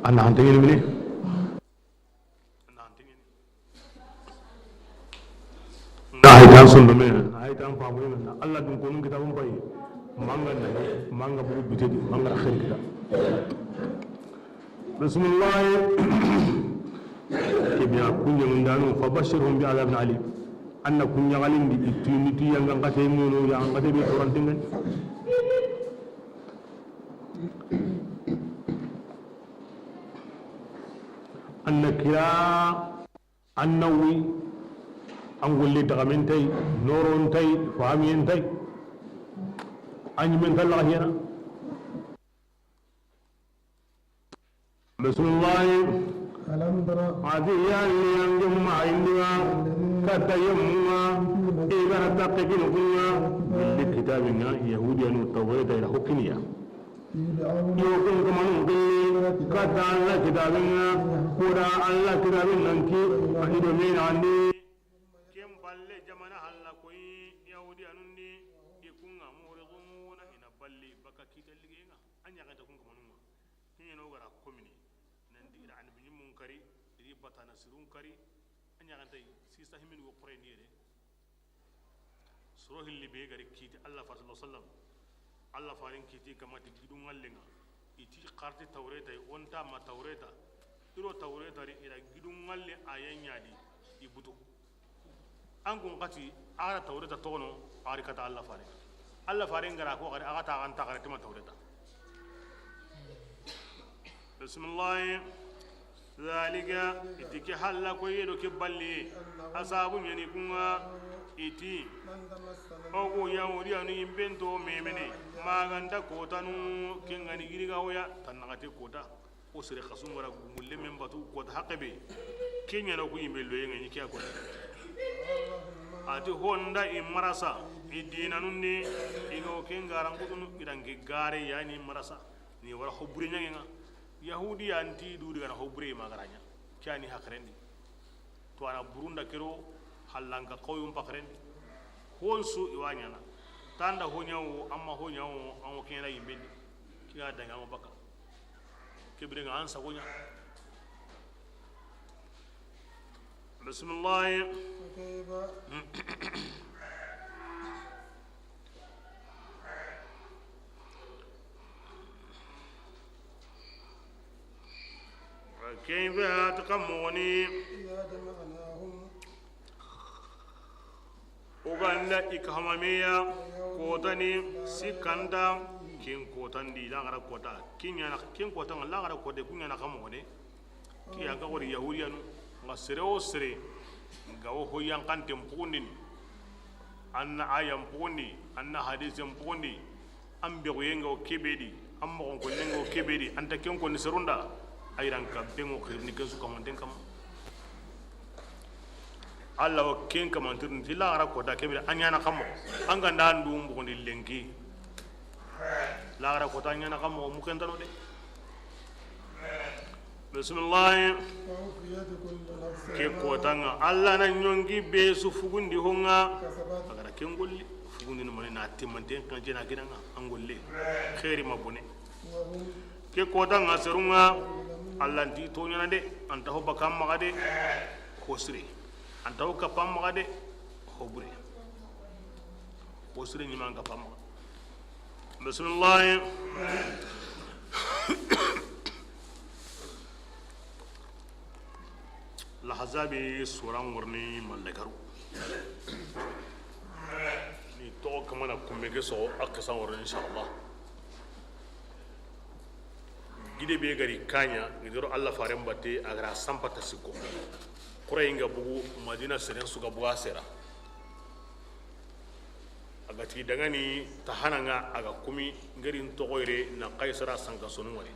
a na hantengeni mine. Na hay tan sondome, na hay tan famuye, na Alla dun konun kitabun payi. Manga na, manga bugu bitedi, manga xeri kita. Bismillah. Ke biya kunɲa mundanu, فبشرهم بعذاب أليم. An na kunɲa galindi, itu, itu yanga ngate mono, yanga ngate be torantengen. An na kira, an na wi, an golle dagamen tay, noron tay, famiyen tay. An ɲimen talla hena. Bismillah. ألم تر A ti yalli an gemu ma indiwa, katta yemmunga, i ga ra takke kini kunga, billi kitabinga, Yahudiyanu Tawreta i ra hokkiniya. Yo kun kamanun gilli, katta Alla kitabinga, kuda Alla kitabin nan ki, a hido mena andi. Ken balle jamana halla koyi Yahudiyanun di, i kunga muriduna i na balli baka kita ligenga, an ɲaxenta kun kamanunga. Kiɲeno gara komini, nanti i ra annabi ɲimmun kari, i ri batana sirun kari, a ɲaxantay sista himini wo xoreyndi yere. Soro hilli be gari kiti Alla fa sallallahu alaihi wasallam. Alla farin kiti kamati gidun ŋallenga. I ti xarti Tawreta, i wonta ma Tawreta. I ro Tawreta ri i ra gidun ŋalle a ya ɲadi, i butu. An kun xati, a ga ra Tawreta toxono, a ri kata Alla fare. Alla fare ngara ko xari, a ga ta an ta xare tima Tawreta. Bismillah. Zalika, i ti ke halla koye do ke balliye, a sabu ɲa ni ku ŋa, i ti, o ku Yahudiyanu yinben to memene, ma ga nta kotanu, ke ŋa ni giriga hoya, tannaxate kota, o sere xasu ŋa ra gumulle men batu kota haqqe be, ke ɲa na ku yinbe loye ŋa ni ke ya kota. A ti honda i marasa, i dinanun ni, i ga o ke ŋa ra n kutunu, i da n ke gare yani marasa. Ni wara hobure ɲaŋe ŋa. Yahudiya nti du diga na hobure ma ga ra ɲa. Ke ya ni haqilen di. To a na burunda kero hallanka xawiyun paqilen di. Honsu i wa ɲaana. Tanda ho ɲa wo, amma ho ɲa wo, an wo ke ɲa na yinben di. Ke ga daŋa an wo baka. Ke bire ŋa an sago ɲa. Bisimilahi. Kayfa, a ti xa moxoni. O ga nda i ka hamameya kotani sikkanta, ken kotandi laxara kota, ken ɲa na, ken kota ŋa laxara kota, ku ɲa na xa moxo de. Ke ya ga wori Yahudiyanu ŋa, sere wo sere ga wo hoyankanten pugundini, an na ayan pugundi, an na hadisen pugundi, an bexuyen ga wo kebe di, an moxon konnen ga wo kebe di, an ta ken konni serun da, a yiran kanpen ŋo xirini ken su kamanten kamma. Alla wa ken kamantirni ti laxara kota kebe di, a ɲa na xa moxo, an ga nda an du n pugundi lenki, laxara kota a ɲa na xa moxo, mu ken tano de. Bisimilahi. Ke kota ŋa, Alla na ɲonki be su fugundi ho ŋa, a ga ra ken golli, fugundini mani na timmanten kan jena gina ŋa, an golle, xeeri ma bone. Ke kota ŋa, serun ŋa, Alla nti toɲana de, an ta ho baka maxa de, ho sire, an ta ho kappa maxa de, ho bure, ho sire ɲima an kappa maxa. Bisimilahi. Lahazabi suran ŋorni mallakaru. Ni toxo kamana kumme ke soxo a kisa ŋorni, inshallah. Gide be gari kaɲa, gidoro Alla faren batte, a ga ra sanpa ta sikko. Xurayi nga bugu, Madina seren su ga buga sera. A ga ti dangani ta hana ŋa, a ga kumi ngeri n toxoyre na Kaisara sanka sonu wari.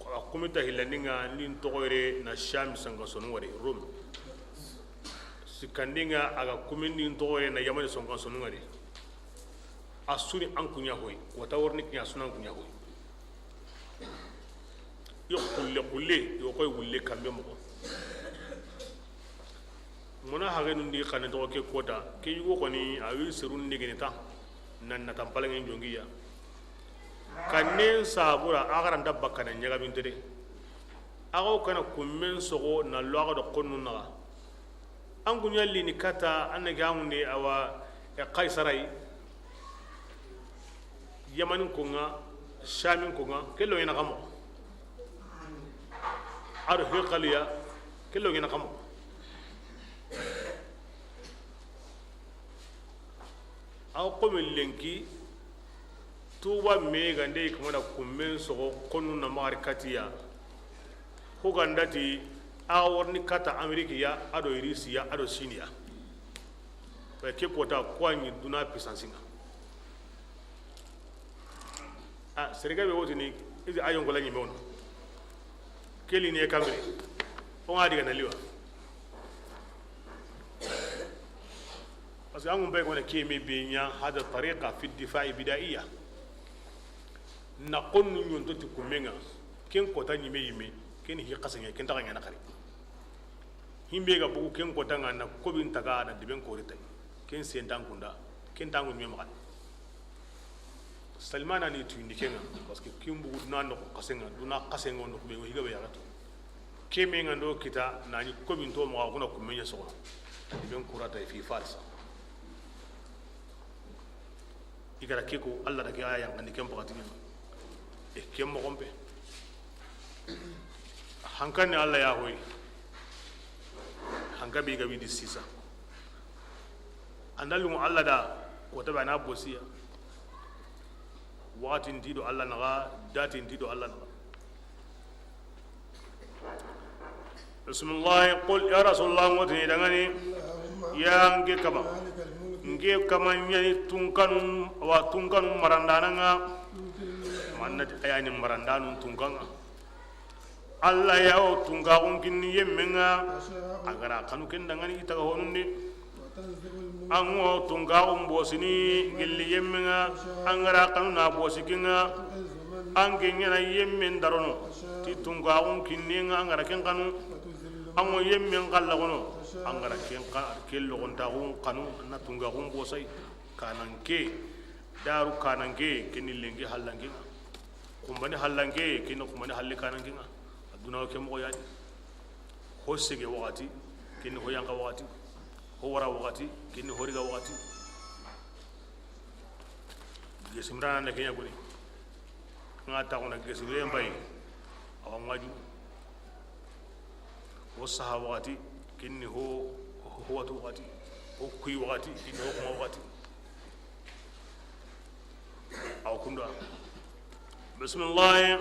A ga kumi ta hillandi ŋa, ndi n toxoyre na Shami sanka sonu wari, Rome. Sikkandi ŋa, a ga kumi ndi n toxoyre na Yamani sanka sonu wari. A su ni an kuɲa hoyi, kota worni kiɲa, a su ni an kuɲa hoyi. I xulle xulle, i wo koy wulle kambe moxo. Muna haxenu ndi xane toxo ke kota, ke yugo xoni, a wi serun ndegene ta, nan na tanpalangen jongiya. Kannen sabura, a xaranta bakkana ɲagaminte de. A xo kana kummen soxo na lo a xa do xonnu naxa. An kuɲa lini kata, an na gamundi awa, e, Kaisarai, Yamanin ko ŋa, Shamin ko ŋa, ke lo ɲana xa moxo. A do Hirkaliya, ke lo ɲana xa moxo. Aw xo me lenki, Tuba me gande i kamana kummen soxo xonnu na maxari katiya. Xo ganda ti a worni kata Amerikiya, a do Irisiya, a do Siniya. Wa ke kota ko a ɲi duna puissance ŋa. A, sere ga be wotini, i di a yonko la ɲime wono. Ke li ni e kamre. O ŋa diga na liwa. Parce que an ŋun bay ko na ke me be ɲa hada tariqa fi difa'i bidaiya. Na xonnu ɲonto ti kummen ŋa, ken kota ɲime yime, ken hi xasenŋe, ken taxa ɲana xari. Himbe ga bugu ken kota ŋa na kobin taga na deben kori tay. Ken sentan kunda, ken tangu ɲime maxa. Salmana ni tuyindi ke ŋa, parce que ken bugu duna noxo xasenŋa, duna xasenŋa noxo be, o higa be yaxatu. Ke me ŋa ndo kita, na ni kobin to maxa, kuna kummen ɲa soxo. Deben kurata fi Farisa. I gara ke ko, Alla da ke aya ŋa ni ken paxati ɲa. E ken moxon pe. Hankan ni Alla ya hoyi. Hanka be ga widi sisa. Andalungu Alla da, kota be a na bosiya. Waxati nti do Alla naxa, dati nti do Alla naxa. Bisimilahi, qul, ya Rasulullah, ŋo tini dangani, ya nke kama, nke kama ɲani tunkanu, wa tunkanu marandanan ŋa, mannati a ya ni marandanun tunkan ŋa. Alla ya wo tunkaxun kinni yemmen ŋa, a ga ra xanu ken dangani i taga honun di. An ŋo tunkaxun bosini gilli yemmen ŋa, an ga ra xanu na bosi ken ŋa. An ke ɲana yemmen darono ti tunkaxun kinni ŋa, an ga ra ken xanu. An ŋo yemmen xallaxono, an ga ra ken xa-, ken loxontaxun xanu na tunkaxun bosay. Kananke, daru kananke, kenni lenki hallanke ŋa. Xumbane hallanke, kenni xumbane halle kananke ŋa. Aduna ke moxo ya di. Ho sege waxati, kenni ho yanqa waxati. Ho wara waxati, kenni ho riga waxati. Gesimrana na ke ɲa goni. Ŋa taxuna gesimre mbay. Awa ŋaju. Ho saha waxati, kenni ho, ho watu waxati. Ho kuy waxati, kenni ho kuma waxati. Awa kunda. Bisimilahi.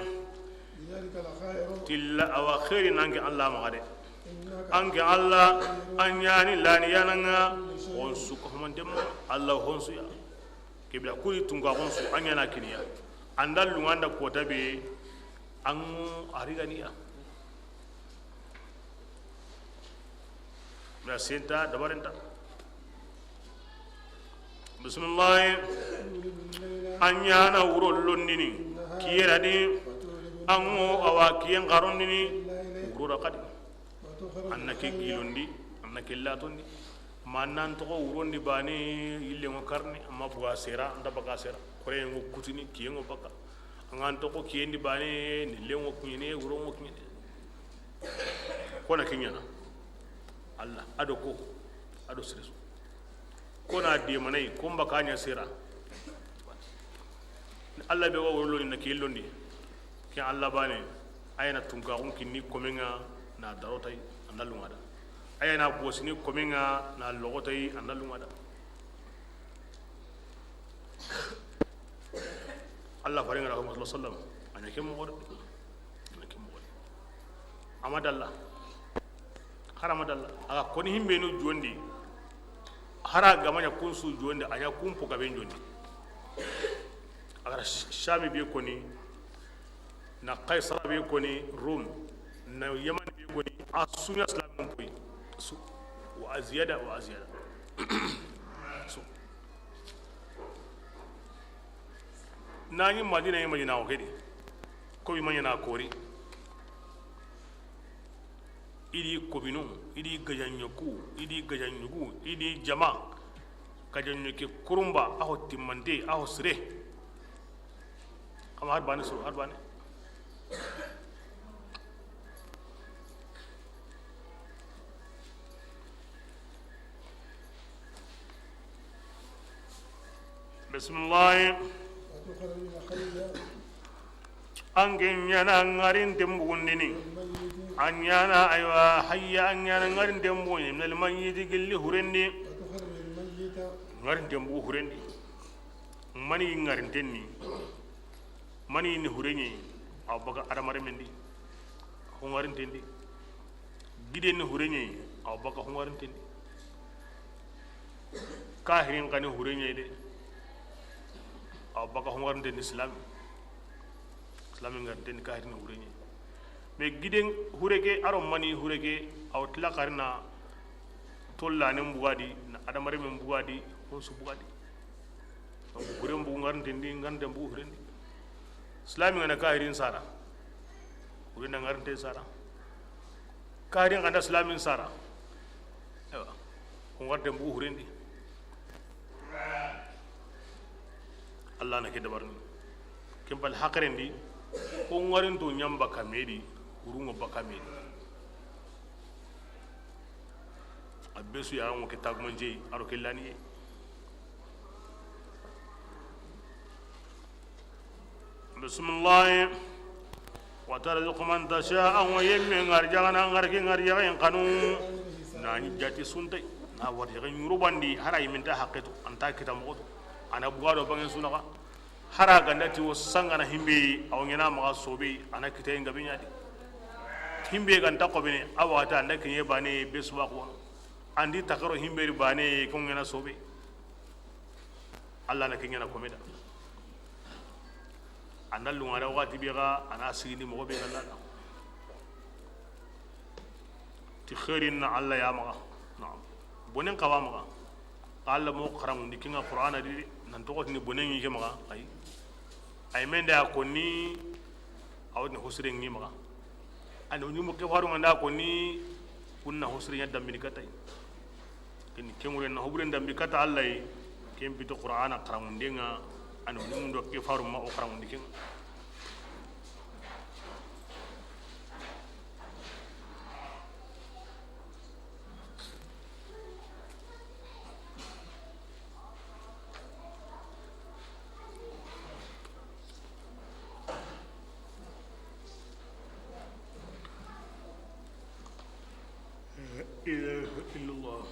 Tilla awa xeeri na an ke Alla maxa de. An ke Alla, an ɲani laniyanan ŋa, on su ko xamante ma, Alla hon su ya. Kebira kuri tunkaxun su, an ɲana kiniya. An da lunŋa, an da kota be, an ŋo a riganiya. Na senta dabarenta. Bisimilahi. An ɲana wuro londini kiyera di. An ŋo awa kiyen xarondini wuro da xadi. An na ke gilondi, an na ke latondi. Ma an nan toxo wurondi bane, yille ŋo karni, amma buga sera, an da baka sera. Xore ŋo kutini, kiyen ŋo baka. An ga n toxo kiyendi bane, nille ŋo kiɲene, wuro ŋo kiɲene. Kona ke ɲana. Alla, a do ko, a do sere su. Kona demanay, ko mbaka ɲa sera. Alla be wa wolo ni na ke londi. Ke Alla bane, a ya na tunkaxun kinni komen ŋa na darotay, an da lunŋa da. A ya na bosini komen ŋa na loxotay, an da lunŋa da. Alla faren ŋa ra, sallallahu alaihi wasallam, a ɲa ke moxo de. A ɲa ke moxo de. A ma dalla. Hari a ma dalla. A ga koni himbenu jondi. Hari a ga ma ɲa kun su jondi, a ɲa kun po gaben jondi. A ga ra Shami be koni, na Kaisara be koni, Rum, na Yaman be koni, a su ɲa silamin poy. Su. Wa aziyada, wa aziyada. Su. Na ɲi Madina, ɲi Madina o ke di. Ko bi ma ɲana kori. I di kobinu, i di gajanɲoku, i di gajanɲugu, i di jama. Gajanɲoke kurumba, a ho timmante, a ho sire. Kama hari bane soro, hari bane. Bisimilahi. An ke ɲana ŋarinten bugundini. An ɲana, aywa, hayya, an ɲana ŋarinten bugundini. Minal mayyiti, gilli hurendi. Ŋarinten bugu hurendi. Mani ŋarinten ni. Mani ni hureɲe, a wa baka adamarenmen di, xunŋarinten di. Giden ni hureɲe, a wa baka xunŋarinten di. Kahirin xa ni hureɲe de, a wa baka xunŋarinten di silami. Silami ŋarinten di kahirin ni hureɲe. Mais giden hure ke, a ro mani hure ke, a wa tila xarina tollanen bugadi, na adamarenmen bugadi, xonsu bugadi. Donc, huren bugu ŋarinten di, ŋarinten bugu huren di. Silami ga na kahirin sara, huren na ŋarinten sara. Kahirin ga na silamin sara, ewa, xunŋarinten bugu huren di. Alla na ke dabarini. Ken pal haqiren di, xunŋarinto ɲa n baka me di, hurunŋo baka me di. A be su ya ŋo ke tagumance, a ro ke laniye. Bisimilahi. Wa tarzuqu man tasha, an wa yemme ŋari jagana, ŋari ke ŋari jaga in xanu. Na ni jati sunte, na wari jaga ɲurubandi, hari a yiminta haqqe to, a nta kita moxo to. A na buga do bangen sunaxa. Hari a ga nda ti wo sangana himbe, a wo ɲana maxa sobe, a na kitaye ŋa be ɲa di. Himbe ga nta xobene, a waxati an da kiɲe bane be suba ko. An di takaro himbe ri bane ko ŋena sobe. Allah na kiɲana komeda. An da lungara waxati be ga, a na sigini moxo be ga lada. Ti xeerin na Allah ya maxa. Naam. Bonen xawa maxa. Allah mo xaramundi kinga Qur'ana di, nan toxo tini bonen ŋi ke maxa, ay. Ay mende a konni, awni hosire ŋi maxa. Ani ɲumu ke faru ŋa nda konni, kunna hosire ɲa dambini katay. Ken, ken ŋure na hoburen dambi kata Allah yi, ken pito Qur'ana xaramundenga, ani mundo ke faru ma o xaramundi kenga. إله إلا الله.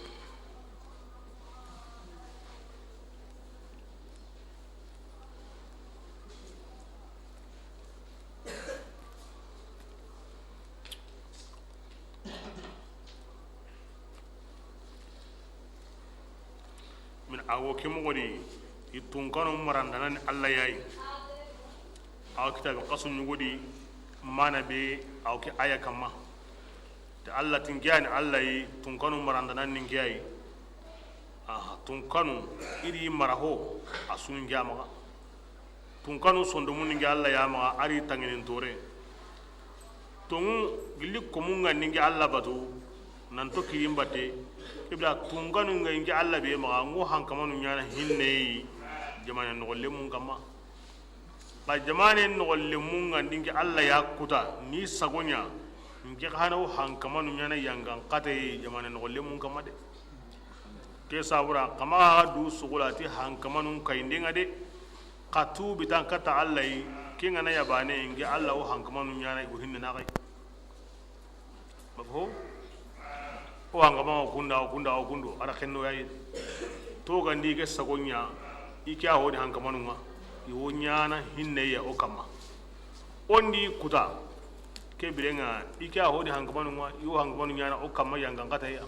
Min awo ke moxo di, i tunkanu marandana ni Allah yayi. Awo kitabe xasu ɲugo di, mana be awo ke aya kamma. Te Allah tin ke yani Allah yi, tunkanu marandana ni ke yayi. Aha, tunkanu iri maraho a sunu jamaga. Tunkanu sondomu ninge Allah ya maxa, ari tanginin tore. Tongu gilli komunga ninge Allah batu, nanto kiyin batte. Kibla tunkanu nga inge Allah be maxa, ngo hankamanu ɲana hinneyi jamane noxo lemun kamma. Ba jamane noxo lemun nga ninge Allah ya kuta, ni sagonya, nke xana wo hankamanu ɲana yangan xateye jamane noxo lemun kamma de. Ke sabura, kama ga du sugula ti hankamanun kayindenga de. Xa tu bitan kata Allah yi, ke ngana yabane, nge Allah wo hankamanu ɲana i go hinne na xay. Mafhum? O hankamanu kunda, o kunda, o kundo, ara xenno yayi. To gandi ke sagonya, i ke a hodi hankamanun nga, i wo ɲana hinne ya o kamma. Ondi kuta, ke birenga, i ke a hodi hankamanun nga, i wo hankamanu ɲana o kamma yangan xateye.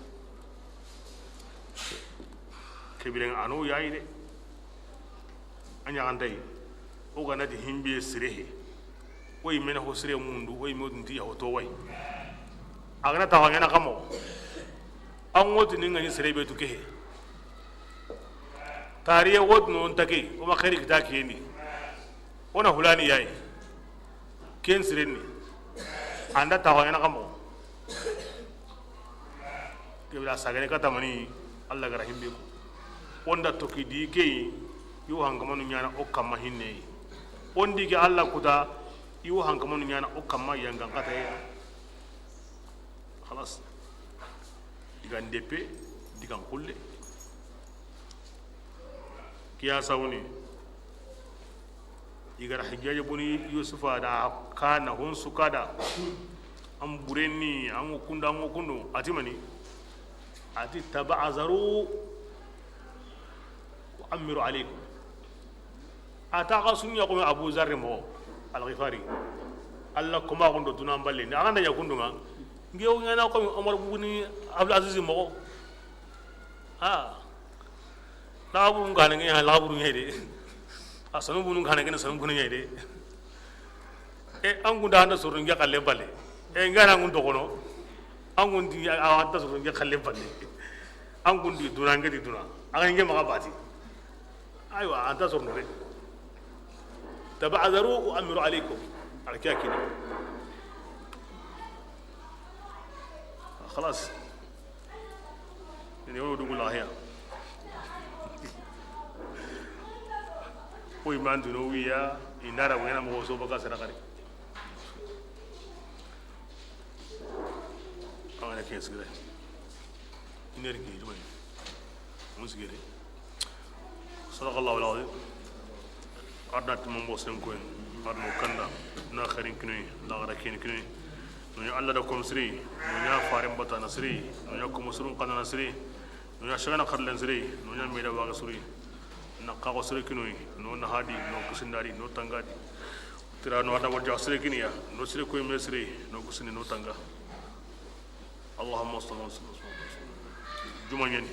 Ke birenga ano yayi de. A ɲaxantayi. O ga na ti himbe sire he. O yi mena ho sire mundu, o yi mo dunti ya ho to way. A ga na tawa ɲana kamo. An woti ni ngani sire be tu kehe. Tariye woti non take, o ma xeri kita kendi. O na hulani yayi. Ken sirenni. Anda taxaŋena xa moxo. Ke bira sagane kata mani, Allah ga ra himbe ko. Onda toki di ke yi, i wo hankamanu ɲana o kamma hinne. Ondi ke Allah kuta, i wo hankamanu ɲana o kamma yangan xataye. Xalas. Digan deppe, digan xulle. Kiya sawni. I ga ra Hajjaji buni Yusufa da, ka na hon su ka da. An burenni, an ŋo kundu, an ŋo kundu. A ti mani? A ti, "Taba'azaru wa amiru alaikum." A ta xa sunya ko Abu Zarri moxo, Al-Ghifari. Allah kuma ko ndo duna mballe. Ni a ga nda ya kundu nga. Nge wo ɲana ko Omar buguni Abdul Aziz moxo. A. Laxaburu n kane ŋa, laxaburu ɲa yi de. A sanu bunu n kane ŋa, sanu bunu ɲa yi de. E, an gunda anda soro nge xalle balle. E, n gana ngun toxono. An gundi a anta soro nge xalle balle. An gundi duna nge di duna. A ga nge maxa bati. Aywa, anta soro no de. Taba'azaru wa amiru alaikum. Alkiya kini. Xalas. Ini wo dugu lahiya. Ko iman duno wiya, indara wena mo so baka sadakari. Amana ke sigire. Iner ke duwai. Mun sigire. Sadaqallahu al-azim. Arna tuma mbo sen koy, arno kanda, na xerin kinoy, na xara ken kinoy. No ɲa Allah da kom siri, no ɲa faren batana siri, no ɲa kom surun kanana siri, no ɲa shagana xarlen siri, no ɲa meda waga siri. Na xaxo siri kinoy, no na hadi, no kusindari, no tangadi. Sira no ada wajja sire kiniya, no sire koy me sire, no kusini no tanga. Allahumma salli wa sallim. Juma ɲani.